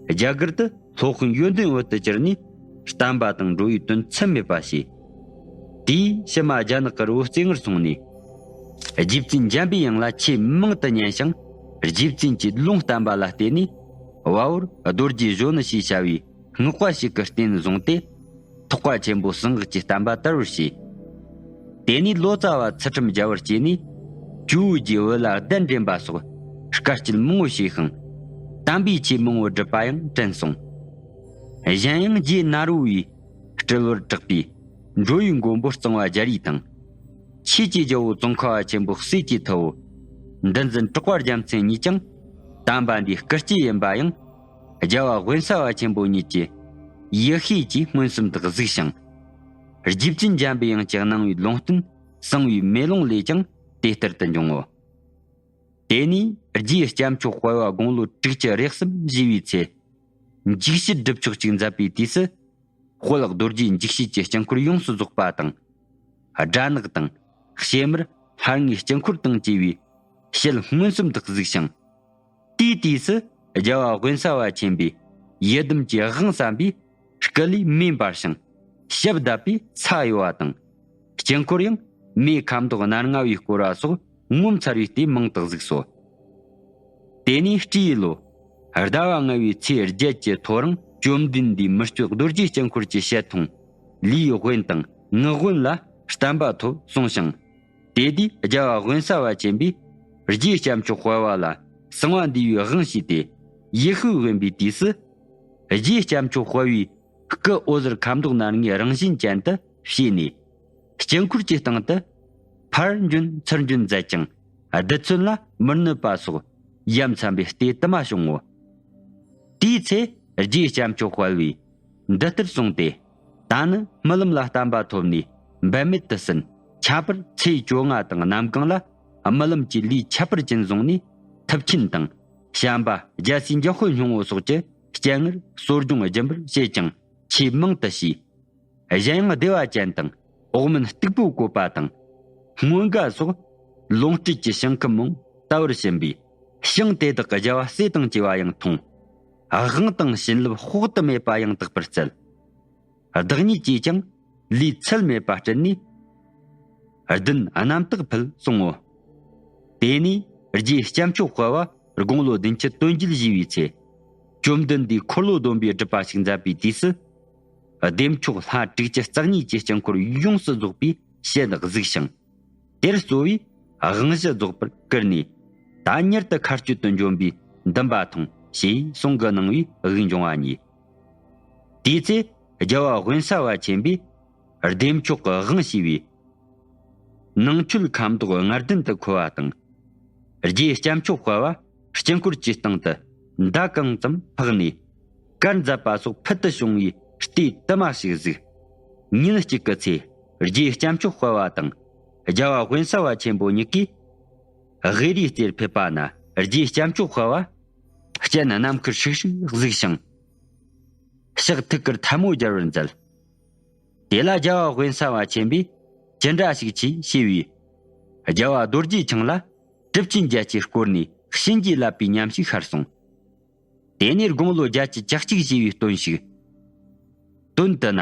རྒྱ་གར་དུ་སློབ་དཔོན་ཡོན་ཏན་འོད་དུ་གྱུར་ནས་བསྟན་པ་དང་འགྲོ་བའི་དོན་ཚད་མེད་པ་བྱས། དེས་ཕྱི་མ་རྒྱ་ནག་གི་རི་བོ་རྩེ་ལྔར་སོང་ནས། རྗེ་བཙུན་འཇམ་པའི་དབྱངས་ལ་ཆེས་མང་དུ་ཉན་ཞིང་། རྗེ་བཙུན་གྱི་ལུང་བསྟན་པ་ལ་བརྟེན་ནས། བལ་བོར་རྡོ་རྗེ་གཞོན་ནུ་ཞེས་བྱ་བའི་སྔགས་པ་ཞིག་གི་རྟེན་བཟུང་སྟེ། ཐེག་པ་ཆེན་པོ་གསང་སྔགས་ཀྱི་བསྟན་པ་དར་བར་བྱས། དེ་ནས་ལོ་ཙཱ་བ་ཚུལ་ཁྲིམས་རྒྱལ་བར་སྐྱེས་ནས། ཇོ་བོ་རྗེའི་བོད་ལ་གདན་འདྲེན་པ་སོགས་དཀའ་སྤྱད་མང་བོ་བྱས་ཤིང་། དམ་པའི་ཆོས་མང་བོ་བསྒྲུབས་པ་ཡང་དྲན་སོང་། གཞན་ཡང་རྗེ་ནཱ་རོ་བའི་སྤྲུལ་བར་གྲགས་པའི་འགྲོ་བའི་མགོན་པོ་གཙང་བ་རྒྱལ་རིགས་དང་། ཆོས་ཀྱི་རྒྱལ་པོ་ཙོང་ཁ་པ་ཆེན་པོ་སྲས་ཀྱི་ཐུ་བོ། འདུལ་འཛིན་གྲགས་པ་རྒྱལ་མཚན་གཉིས་ཀྱང་དམ་པ་འདིའི་སྐུ་སྐྱེ་ཡིན་པ་ཡང་། རྒྱལ་བ་དབེན་ས་པ་ཆེན་པོ་ཉིད་ཀྱི་ཡེ་ཤེས་ཀྱིས་མངོན་སུམ་དུ་གཟིགས་ཤིང་། རྗེ་བཙུན་འཇམ་པའི་དབྱངས་ཀྱིས་གནང་བའི་ལུང་བསྟན་གསང་བའི་མེ་ལོང་ལས་ཀྱང་དེ་ལྟར་དུ་འབྱུང་ངོ་། དེ་ནས་རྗེ་སྐྱབས་མཆོག་དཔལ་བ་དགུང་ལོ་དྲུག་ཅུ་རེ་གསུམ་བཞེས་པའི་ཚེ། འཇིགས་བྱེད་སྒྲུབ་མཆོག་ཅིག་མཛད་པའི་དུས་སུ། དཔལ་རྡོ་རྗེ་འཇིགས་བྱེད་ཀྱི་དཀྱིལ་འཁོར་ཡོངས་སུ་རྫོགས་པ་དང་། སྦྲ་ནག་དང་། ཕྱེ་མར་ལྷ་ལྔའི་དཀྱིལ་འཁོར་དང་བཅས་པའི་ཞལ་མངོན་སུམ་དུ་གཟིགས་ཤིང་། དེའི་དུས་སུ་རྒྱལ་བ་དབེན་ས་པ་ཆེན་པོས་ཡི་དམ་གྱི་དབང་བསམ་པའི་སྐུ་ལས་མེ་འབར་ཞིང་ཞབས་བརྡབས་པས་ཚ་གཡོ་བ་དང་། དཀྱིལ་འཁོར་ཡང་མེའི་ཁ་མདོག་སྣར་ང་བས་བསྐོར་བ་སོགས་ངོ་མཚར་བའི་ལྟས་མང་དུ་གཟིགས་སོ། དེ་ནས་སྤྲེའུའི་ལོ། ཟླ་བ་ལྔ་བའི་ཚེས་བརྒྱད་ཀྱི་ཐོ་རངས་བཅོམ་ལྡན་འདས་མི་བསྐྱོད་རྡོ་རྗེ་དཀྱིལ་འཁོར་གྱི་ཞལ་མཐོང་། ལུས་དབེན་དང་ངག་དབེན་ལ་བསྟན་པ་ཐོབ་གསུངས་ཤིང་། དེ་དུས་རྒྱལ་བ་དབེན་ས་པ་ཆེན་པོས་རྗེ་སྐྱབས་མཆོག་དཔལ་བ་ལ་གསང་བ་འདུས་པའི་དབང་ཞུས་ཏེ། ཡེ་ཤེས་དབེན་པའི་དུས་སུ། རྗེ་སྐྱབས་མཆོག་དཔལ་བའི་སྐུ་འོད་ཟེར་ཁ་མདོག་སྣར་ངའི་རང་བཞིན་ཅན་དུ་བྱས་ནས། དཀྱིལ་འཁོར་གྱི་སྟེང་དུ་ཕར་འབྱོན་ཚུར་འབྱོན་མཛད་ཅིང་། རྡུལ་ཚོན་ལ་མི་གནོད་པ་སོགས་ཡ་མཚན་པའི་ལྟས་དུ་མ་བྱུང་ངོ་། དེའི་ཚེ་རྗེ་སྐྱབས་མཆོག་དཔལ་བས་འདི་ལྟར་གསུངས་ཏེ། ད་ནི་རྨི་ལམ་ལ་བསྟན་པ་ཐོབ་ནས་འབད་མེད་དུ་ཟིན། ཁྱད་པར་ཚེས་བཅོ་ལྔ་དང་གནམ་གང་ལ་རྨི་ལམ་གྱི་ལུས་ཁྱད་པར་ཅན་བཟུང་ནས། ཐུབ་ཆེན་དང་བྱམས་པ་རྒྱལ་སྲས་འཇམ་དཔལ་སྙིང་པོ་སོགས་ཀྱི་སྤྱན་སྔར་གསོ་སྦྱོང་སྦྱིན་པར་བྱེད་ཅིང་ཆོས་མང་དུ་བྱས། གཞན་ཡང་བདེ་བ་ཅན་དང་འོག་མིན་སྟུག་པོ་བཀོད་པ་དང་། སྔོན་དགའ་སོགས་ལོངས་སྤྲུལ་གྱི་ཞིང་ཁམས་མང་དུ་བར་ཕྱིན་པས། ཞིང་དེ་དག་གི་རྒྱལ་བ་སྲས་དང་བཅས་པ་ཡང་མཐོང་། དབང་དང་བྱིན་རླབས་དཔག་ཏུ་མེད་པ་ཡང་དག་པར་སྩལ། བདག་ཉིད་ཀྱིས་ཀྱང་ལུས་ཚད་མེད་པ་སྤྲུལ་ནས། བདུན་རྣམ་དག་ཕུལ་གསུང་ངོ་། དེ་ནས་རྗེ་སྐྱབས་མཆོག་དཔལ་བ་དགུང་ལོ་བདུན་ཅུ་དོན་བརྒྱད་བཞེས་པའི་ཚེ། བཅོམ་ལྡན་འདས་འཁོར་ལོ་སྡོམ་པའི་སྒྲུབ་པ་ཞིག་མཛད་པའི་དུས་སུ། བདེ་མཆོག་ལྷ་དྲུག་ཅུ་རྩ་གཉིས་ཀྱི་དཀྱིལ་འཁོར་ཡོངས་སུ་རྫོགས་པའི་ཞལ་གཟིགས་ཤིང་། དེར་གཙོ་བོས་དབང་བཞི་རྫོགས་པར་བསྐུར་ནས། ད་མྱུར་དུ་མཁའ་སྤྱོད་དུ་འབྱོན་པའི་འདུན་པ་ཐོངས་ཞེས་གསུང་གི་གནང་བའི་དབུགས་འབྱུང་བ་ཉིད། དེའི་ཚེ་རྒྱལ་བ་དབེན་ས་པ་ཆེན་པོས་བདེ་མཆོག་གི་དབང་ཞུས་པས། ནང་མཆོད་ཁ་མདོག་ལྔ་ལྡན་དུ་འཁོལ་བ་དང་། རྗེ་སྐྱབས་མཆོག་དཔལ་བ་དཀྱིལ་འཁོར་གྱི་སྟེང་དུ་མདའ་གང་ཙམ་འཕགས་ནས། གར་མཛད་པ་སོགས་ཕུལ་དུ་བྱུང་བའི་ལྟས་དུ་མ་ཞིག་གཟིགས། ཉིན་གཅིག་གི་ཚེ་རྗེ་སྐྱབས་མཆོག་དཔལ་བ་དང་རྒྱལ་བ་དབེན་ས་པ་ཆེན་པོ་གཉིས་ཀས་དབུས་རིའི་རྩེར་ཕེབས་པ་ན། རྗེ་སྐྱབས་མཆོག་དཔལ་བ་སྤྱན་ནམ་མཁར་ཧྲིག་ཧྲིག་གཟིགས་ཤིང་། ཕྱག་ཐུགས་ཀར་ཐལ་མོ་སྦྱར་བར་མཛད། དེ་ལ་རྒྱལ་བ་དབེན་ས་པ་ཆེན་པོས་ཅི་འདྲ་ཞིག་མཆིས་ཞེས་པས། རྒྱལ་བ་རྡོ་རྗེ་འཆང་ལ་གྲུབ་ཆེན་བརྒྱད་ཀྱིས་བསྐོར་ནས་བྱིན་གྱིས་བརླབས་པའི་ཉམས་ཤིག་ཤར་སོང་། དེ་ནས་དགུང་ལོ་བརྒྱད་ཅུ་གྱ་གཅིག་བཞེས་པའི་སྟོན་ཞིག། སྟོན་དུ་ན་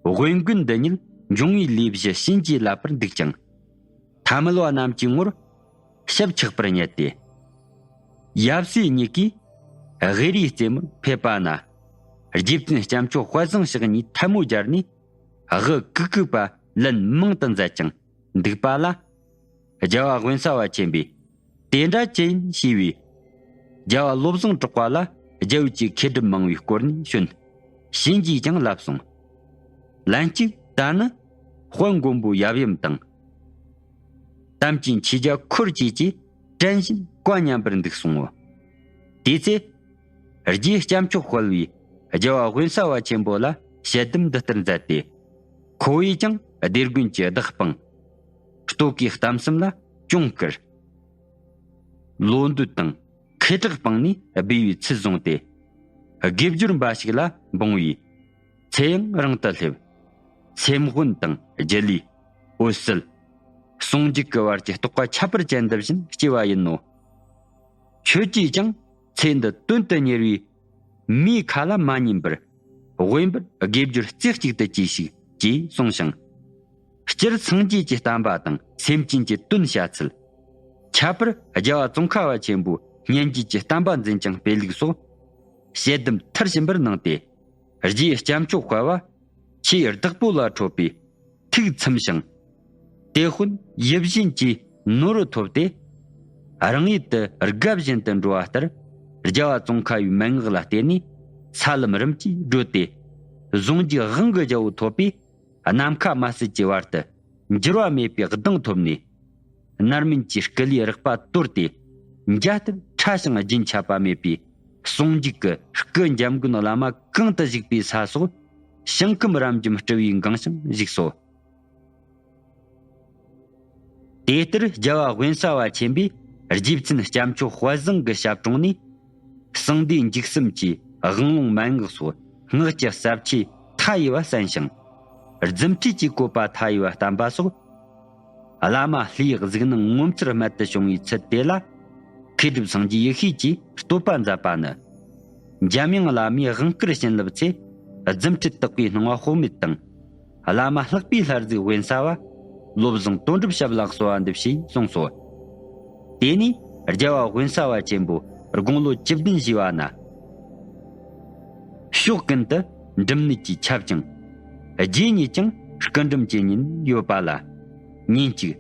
དབེན་དགོན་འདི་ཉིད་འབྱུང་བའི་ལས་བཞི་བྱིན་གྱིས་བརླབས་པར་འདུག་ཅིང་། ཐ་མལ་བ་རྣམས་ཀྱི་ངོར་ཞབས་ཆགས་པར་བསྙད་དེ། ཡབ་སྲས་གཉིས་ཀྱིས་དབུས་རིའི་རྩེ་མོར་ཕེབས་པ་ན། རྗེ་བཙུན་སྐྱབས་མཆོག་དཔལ་བཟང་ཕྱག་གཉིས་ཐལ་མོ་སྦྱར་ནས་དབུ་གུག་གུག་པ་ལན་མང་དུ་མཛད་ཅིང་འདུག་པ་ལ། རྒྱལ་བ་དབེན་ས་པ་ཆེན་པོས་དེ་འདྲ་ཅི་ཡིན་ཞེས་པས། རྒྱལ་བ་བློ་བཟང་གྲགས་པ་ལ་རྒྱལ་བོད་ཀྱི་མཁས་གྲུབ་མང་བོའི་སྐོར་ནས་བྱོན། བྱིན་གྱིས་ཀྱང་བརླབས་སོང་། ལན་གཅིག་ད་ནི་དཔལ་མགོན་པོ་ཡབ་ཡུམ་དང་། དམ་ཅན་ཆོས་རྒྱལ་འཁོར་བཅས་ཀྱིས་དྲན་བཞིན་བཀའ་ཉན་པར་འདུག་གསུང་ངོ་། དེའི་ཚེ། རྗེ་སྐྱབས་མཆོག་དཔལ་བས་རྒྱལ་བ་དབེན་ས་པ་ཆེན་པོ་ལ་ཞལ་འདེབས་འདི་ལྟར་མཛད་དེ། ཁོ་བོས་ཀྱང་སྡེ་དགོན་གྱི་བདག་དཔང་། ལྟོ་གོས་གཏམ་གསུམ་ལ་གྱོང་བསྐུར། ལོ་འདོད་དང་ཁེ་གྲགས་སྤངས་ནས་སྦས་པའི་ཚུལ་བཟུང་སྟེ། དགེ་སྦྱོར་འབའ་ཞིག་ལ་འབུངས་པས། ཚེ་ཡང་རིང་དུ་སླེབས། སེམས་དཔོན་དང་རྒྱུ་ལས། འོད་གསལ། ཟུང་འཇུག་གི་བར་གྱི་རྟོགས་པ་ཁྱད་པར་ཅན་འདི་བཞིན་སྐྱེ་བ་ཡིན་ནོ། ཁྱོད་ཀྱིས་ཀྱང་ཚེ་འདི་དོན་དུ་གཉེར་བའི་མིའི་ཁ་ལ་མ་ཉན་པར། དབེན་པར་དགེ་སྦྱོར་རྩེ་གཅིག་ཏུ་གྱིས་ཤིག་ཅེས་གསུངས་ཤིང་། སྤྱིར་སངས་རྒྱས་ཀྱི་བསྟན་པ་དང་སེམས་ཅན་གྱི་དོན་བྱ་ཚུལ། ཁྱད་པར་རྒྱལ་བ་ཙོང་ཁ་པ་ཆེན་པོའི་སྙན་བརྒྱུད་ཀྱི་བསྟན་པ་འཛིན་ཅིང་སྤེལ་ལུགས་སོགས། དཔྱད་སྡོམ་མཐར་ཕྱིན་པར་གནང་སྟེ། རྗེ་སྐྱབས་མཆོག་དཔལ་བ་ཆེས་བདག་པོ་ལ་འཕྲོད་པའི་ཐུགས་ཚིམ་ཞིང་། དེ་དཔོན་ཡིད་བཞིན་གྱི་ནོར་བུ་ཐོབ་སྟེ། རང་ཡུལ་དུ་དགའ་བཞིན་དུ་འགྲོ་བ་ལྟར། རྒྱལ་བ་ཙོང་ཁ་པའི་མན་ངག་ལ་བརྟེན་ནས་ས་ལམ་རིམ་གྱིས་བགྲོད་དེ། གཟུངས་ཀྱི་དབང་གི་རྒྱལ་པོ་ཐོབ་པས། ནམ་མཁའ་མ་ཟད་ཀྱི་བར་དུ་འགྱུར་བ་མེད་པའི་གདེང་ཐོབ་ནས། རྣམ་སྨིན་གྱི་སྐུ་ལས་རེག་པ་དོར་ཏེ། འཇའ་ལྟར་ཕྲ་ཞིང་རྒྱུན་ཆད་པ་མེད་པའི་ཟུང་འཇུག་གི་སྐུ་འཇམ་མགོན་བླ་མ་གང་དུ་བཞུགས་པའི་ས་སོགས། ཞིང་ཁམས་རབ་འབྱམས་སྤྲུལ་པའི་འགངས་ཤིང་བཞུགས་སོ། དེ་ལྟར་རྒྱལ་བ་དབེན་ས་པ་ཆེན་པོས་རྗེ་བཙུན་སྐྱབས་མཆོག་དཔལ་བཟང་གི་ཞབས་དྲུང་ནས། གསང་བདེ་འཇིགས་གསུམ་གྱི་དབང་ལུང་མན་ངག་སོགས་སྔགས་ཀྱི་ཟབ་ཆོས་མཐའ་ཡས་པ་གསན་ཞིང་། རྫུ་འཕྲུལ་གྱི་བཀོད་པ་མཐའ་ཡས་པ་བསྟན་པ་སོགས། བླ་མ་ལྷའི་གཟིགས་སྣང་ངོ་མཚར་རྨད་དུ་བྱུང་བའི་ཚུལ་དེ་ལ། མཁས་གྲུབ་སངས་རྒྱས་ཡེ་ཤེས་ཀྱིས་བསྟོད་པ་མཛད་པ་ནི། འཇམ་དབྱངས་བླ་མའི་དབང་བསྐུར་བྱིན་རླབས་ཚེ། རྫུ་འཕྲུལ་དག་པའི་སྣང་བ་དཔག་མེད་དང་། བླ་མ་ལྷག་པའི་ལྷ་གཟིགས་དབེན་ས་པ། བློ་བཟང་དོན་གྲུབ་ཞབས་ལ་གསོལ་བ་འདེབས་ཞེས་གསུངས་སོ། དེ་ནས་རྒྱལ་བ་དབེན་ས་པ་ཆེན་པོ་དགུང་ལོ་བཅུ་བདུན་བཞེས་པ་ན། ཕྱོགས་ཀུན་ཏུ་འབྲུམ་ནད་ཀྱིས་ཁྱབ་ཅིང་། རྗེ་ཉིད་ཀྱང་སྐུ་འབྲུམ་གྱི་ཉིན་ཡོད་པ་ལ། ཉིན་གཅིག་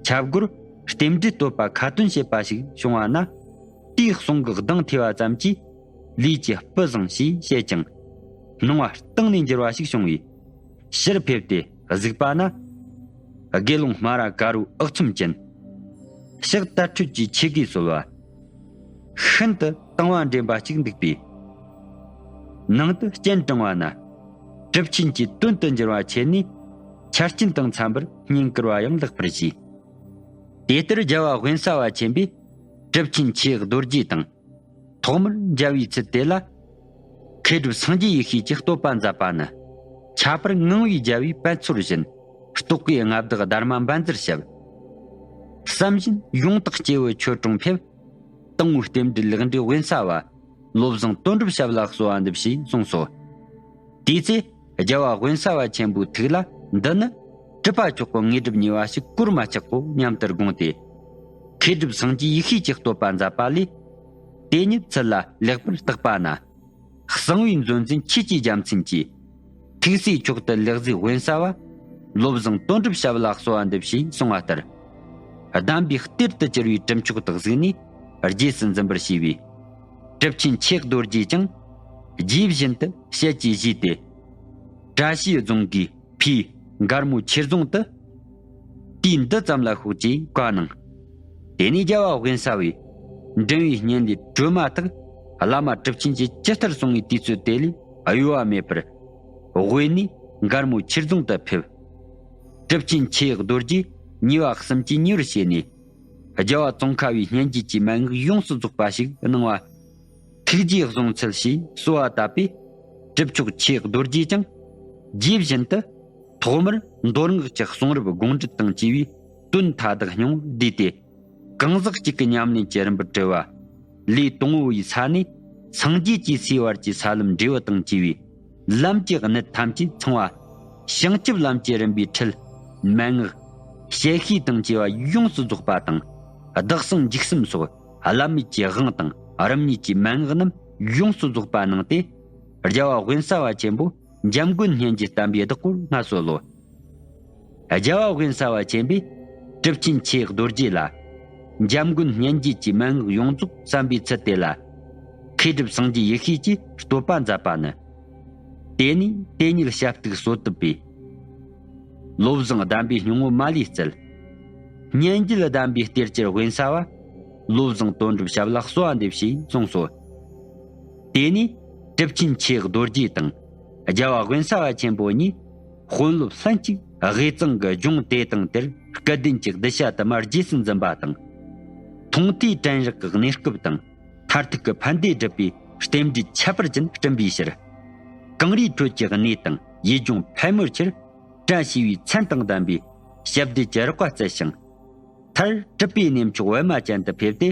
ཆབ་སྒོར་རྟེན་འབྲེལ་བསྟོད་པ་ཁ་ཏོན་བྱེད་པ་ཞིག་བྱུང་བ་ན། དེའི་གསུང་གི་གདངས་ཐོས་པ་ཙམ་གྱིས་ལུས་ཀྱི་སྤུ་བཟང་ཞེས་བཤད་ཅིང་། སྣང་བ་གཏིང་ནས་འགྱུར་བ་ཞིག་བྱུང་བས། ཕྱིར་ཕེབས་ཏེ་གཟིགས་པ་ན། དགེ་སློང་སྨ་ར་དཀར་པོའི་ཨག་ཚོམ་ཅན། ཕྱག་དར་ཁྲོད་ཀྱི་ཆས་གོས་གསོལ་བ། ཤིན་ཏུ་དང་བ་འདྲེན་པ་གཅིག་འདུག་པས། ནང་དུ་སྤྱན་དྲངས་པ་ན། གྲུབ་ཆེན་གྱི་དོན་དུ་འགྱུར་བ་མཁྱེན་ནས། ཆ་རྐྱེན་དང་འཚམ་པར་བསྙེན་བཀུར་བ་ཡང་ལེགས་པར་བྱས། དེ་ལྟར་རྒྱལ་བ་དབེན་ས་པ་ཆེན་པོས་གྲུབ་ཆེན་ཆོས་རྡོ་རྗེ་དང་། ཐོག་མར་མཇལ་བའི་ཚུལ་དེ་ལ། མཁས་གྲུབ་སངས་རྒྱས་ཡེ་ཤེས་ཀྱིས་བསྟོད་པ་མཛད་པ་ནི། ཁྱད་པར་ངང་པའི་རྒྱལ་པོའི་པད་མཚོར་བཞིན། རྟོག་གེའི་མངའ་བདག་སྡར་མ་བཛྲ་ཞབས། བསམ་བཞིན་ཡོངས་དག་སྐྱེ་བོའི་ཆོས་དྲུང་ཕེབས། དང་པོའི་རྟེན་འབྲེལ་ལེགས་འགྲིག་དབེན་ས་པ། བློ་བཟང་དོན་གྲུབ་ཞབས་ལ་གསོལ་བ་འདེབས་ཞེས་གསུངས་སོ། དེའི་ཚེ་རྒྱལ་བ་དབེན་ས་པ་ཆེན་པོའི་ཐུགས་ལ་འདི་ནི་གྲུབ་པ་མཆོག་གི་དངོས་གྲུབ་ཉེ་བ་ཞིག་གོར་མ་ཆག་གོ་སྙམ་དུ་དགོངས་ཏེ། མཁས་གྲུབ་སངས་རྒྱས་ཡེ་ཤེས་ཀྱིས་བསྟོད་པ་མཛད་པ་ལས། དེ་ཉིད་ཚུལ་ལ་ལེགས་པར་བརྟགས་པ་ན། གསང་བའི་མཛོད་འཛིན་ཆོས་ཀྱི་རྒྱལ་མཚན་གྱིས། ཐུགས་སྲས་མཆོག་ཏུ་ལེགས་གཟིགས་དབེན་ས་པ། བློ་བཟང་དོན་གྲུབ་ཞབས་ལ་གསོལ་བ་འདེབས་ཞེས་གསུངས་པ་ལྟར། གདམས་པའི་གཏེར་དུ་གྱུར་པའི་གྲུབ་མཆོག་དག་གཟིགས་ནས་རྗེས་སུ་འཛིན་པར་བྱས་པས། གྲུབ་ཆེན་ཆོས་རྡོ་རྗེས་ཀྱང་། རྗེས་བཞིན་དུ་ཞལ་གྱིས་བཞེས་ཏེ། བཀྲ་ཤིས་རྫོང་གི་ཕའི་མགར་མོ་ཆོས་རྫོང་དུ། དུས་འདི་ཙམ་ལ་ཤོག་ཅེས་བཀའ་གནང་། དེ་ནས་རྒྱལ་བ་དབེན་ས་པས་མགྲིན་པའི་སྙན་ལས་གྲོལ་མ་ཐག་བླ་མ་གྲུབ་ཆེན་གྱིས་ཇི་ལྟར་གསུང་བའི་དུས་ཚོད་དེ་ལས་གཡོ་བ་མེད་པར་དབེན་ནས་མགར་མོ་ཆོས་རྫོང་དུ་ཕེབས། གྲུབ་ཆེན་ཆོས་རྡོ་རྗེ་ཉེས་པ་གསུམ་གྱིས་མྱུར་བྱས་ནས། རྒྱལ་བ་ཙོང་ཁ་པའི་སྙན་བརྒྱུད་ཀྱི་མན་ངག་ཡོངས་སུ་རྫོགས་པ་ཞིག་གནང་བ། ཐུགས་རྗེས་བཟུང་འཚལ་ཞེས་གསོལ་བ་བཏབ་པས། གྲུབ་མཆོག་ཆོས་རྡོ་རྗེས་ཀྱང་། རྗེས་བཞིན་དུ། ཐོག་མར་མདོ་སྔགས་ཀྱི་གསུང་རབ་དགོངས་འགྲེལ་དང་བཅས་པའི་དོན་མཐའ་དག་སྙིང་པོར་བསྡུས་ཏེ། གང་ཟག་གཅིག་གི་ཉམས་ལེན་གྱི་རིམ་པར་བྲལ་བ། ལས་དང་པོ་བའི་ས་ནས་སངས་རྒྱས་ཀྱི་སའི་བར་གྱི་ས་ལམ་འབྲས་བུ་དང་བཅས་པའི་ལམ་གྱི་གནད་ཐམས་ཅད་ཚང་བ། བྱང་ཆུབ་ལམ་གྱི་རིམ་པའི་ཁྲིད། མན་ངག་ཞལ་ཤེས་དང་བཅས་པ་ཡོངས་སུ་རྫོགས་པ་དང་། བདག་གསང་འཇུག་གསུམ་སོགས་བླ་མེད་ཀྱི་དབང་དང་རིམ་གཉིས་ཀྱི་མན་ངག་རྣམས་ཡོངས་སུ་རྫོགས་པ་གནང་སྟེ། རྒྱལ་བ་དབེན་ས་པ་ཆེན་པོ་འཇམ་མགོན་སྙན་བརྒྱུད་བསྟན་པའི་བདག་པོར་མངའ་གསོལ་ལོ། རྒྱལ་བ་དབེན་ས་པ་ཆེན་པོས་གྲུབ་ཆེན་ཆོས་རྡོ་རྗེ་ལ། འཇམ་མགོན་སྙན་བརྒྱུད་ཀྱི་མན་ངག་ཡོངས་རྫོགས་བསམ་པའི་ཚུལ་དེ་ལ། མཁས་གྲུབ་སངས་རྒྱས་ཡེ་ཤེས་ཀྱིས་བསྟོད་པ་མཛད་པ་ནི། དེ་ནས་དེ་ཉིད་བྱ་བཏུག་གསོལ་བཏབ་པས། བློ་བཟང་གདམས་པའི་སྙིང་པོ་མ་ལུས་སྩལ། སྙན་བརྒྱུད་གདམས་པའི་གཏེར་གྱུར་དབེན་ས་པ། བློ་བཟང་དོན་གྲུབ་ཞབས་ལ་གསོལ་བ་འདེབས་ཞེས་གསུངས་སོ། དེ་ནས་གྲུབ་ཆེན་ཆོས་རྡོ་རྗེ་དང་། རྒྱལ་བ་དབེན་ས་པ་ཆེན་པོ་གཉིས། དཔོན་སློབ་ལྷན་ཅིག་དབུས་གཙང་གི་ལྗོངས་དེ་དང་དེར་སྐལ་ལྡན་གྱི་གདུལ་བྱ་དུ་མར་རྗེས་སུ་འཛིན་པ་དང་། མཐོང་ཐོས་དྲན་རེག་གི་གནས་སྐབས་དང་། མཐར་ཐུག་གི་ཕན་བདེ་སྒྲུབ་པའི་རྟེན་འབྲེལ་ཁྱད་པར་ཅན་བསྐྲུན་པའི་ཕྱིར། གངས་རིའི་ཁྲོད་ཀྱི་གནས་དང་ཡུལ་ལྗོངས་ཕལ་མོར་ཆེར། བཀྲ་ཤིས་པའི་མཚན་དང་ལྡན་པའི་ཞབས་རྡུལ་གྱི་རེག་པ་བསྩལ་ཞིང་། མཐར་གྲུབ་པའི་གནས་མཆོག་པད་མ་ཅན་དུ་ཕེབས་ཏེ།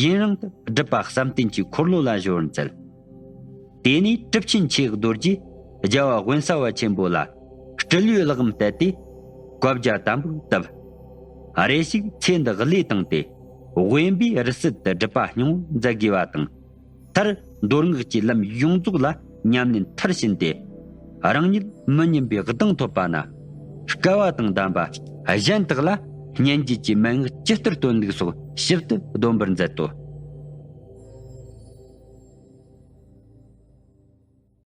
ཡུན་རིང་དུ་སྒྲུབ་པ་བསམ་གཏན་གྱི་འཁོར་ལོ་ལ་གཞོལ་བར་མཛད། དེ་ནས་གྲུབ་ཆེན་ཆོས་རྡོ་རྗེས་རྒྱལ་བ་དབེན་ས་པ་ཆེན་པོ་ལ་སྤྲུལ་བའི་ལྷག་མ་གཏད་དེ། བཀའ་རྒྱ་དམ་པོར་བཏབ། རེ་ཞིག་ཚེ་འདི་བློས་བཏང་སྟེ། དབེན་པའི་རི་སུལ་དུ་སྒྲུབ་པ་སྙིང་པོ་མཛད་དགོས་པ་དང་། མཐར་མདོ་སྔགས་ཀྱི་ལམ་ཡོངས་རྫོགས་ལ་ཉམས་ལེན་མཐར་ཕྱིན་ཏེ། རང་ཉིད་མི་ཉམས་པའི་གདེང་ཐོབ་པ་ན། སྐལ་བ་དང་ལྡན་པ་གཞན་དག་ལ་སྙན་བརྒྱུད་ཀྱི་མན་ངག་ཇི་ལྟར་སྟོན་ལུགས་སོགས་ཞིབ་ཏུ་སྡོམ་པར་མཛད་དོ།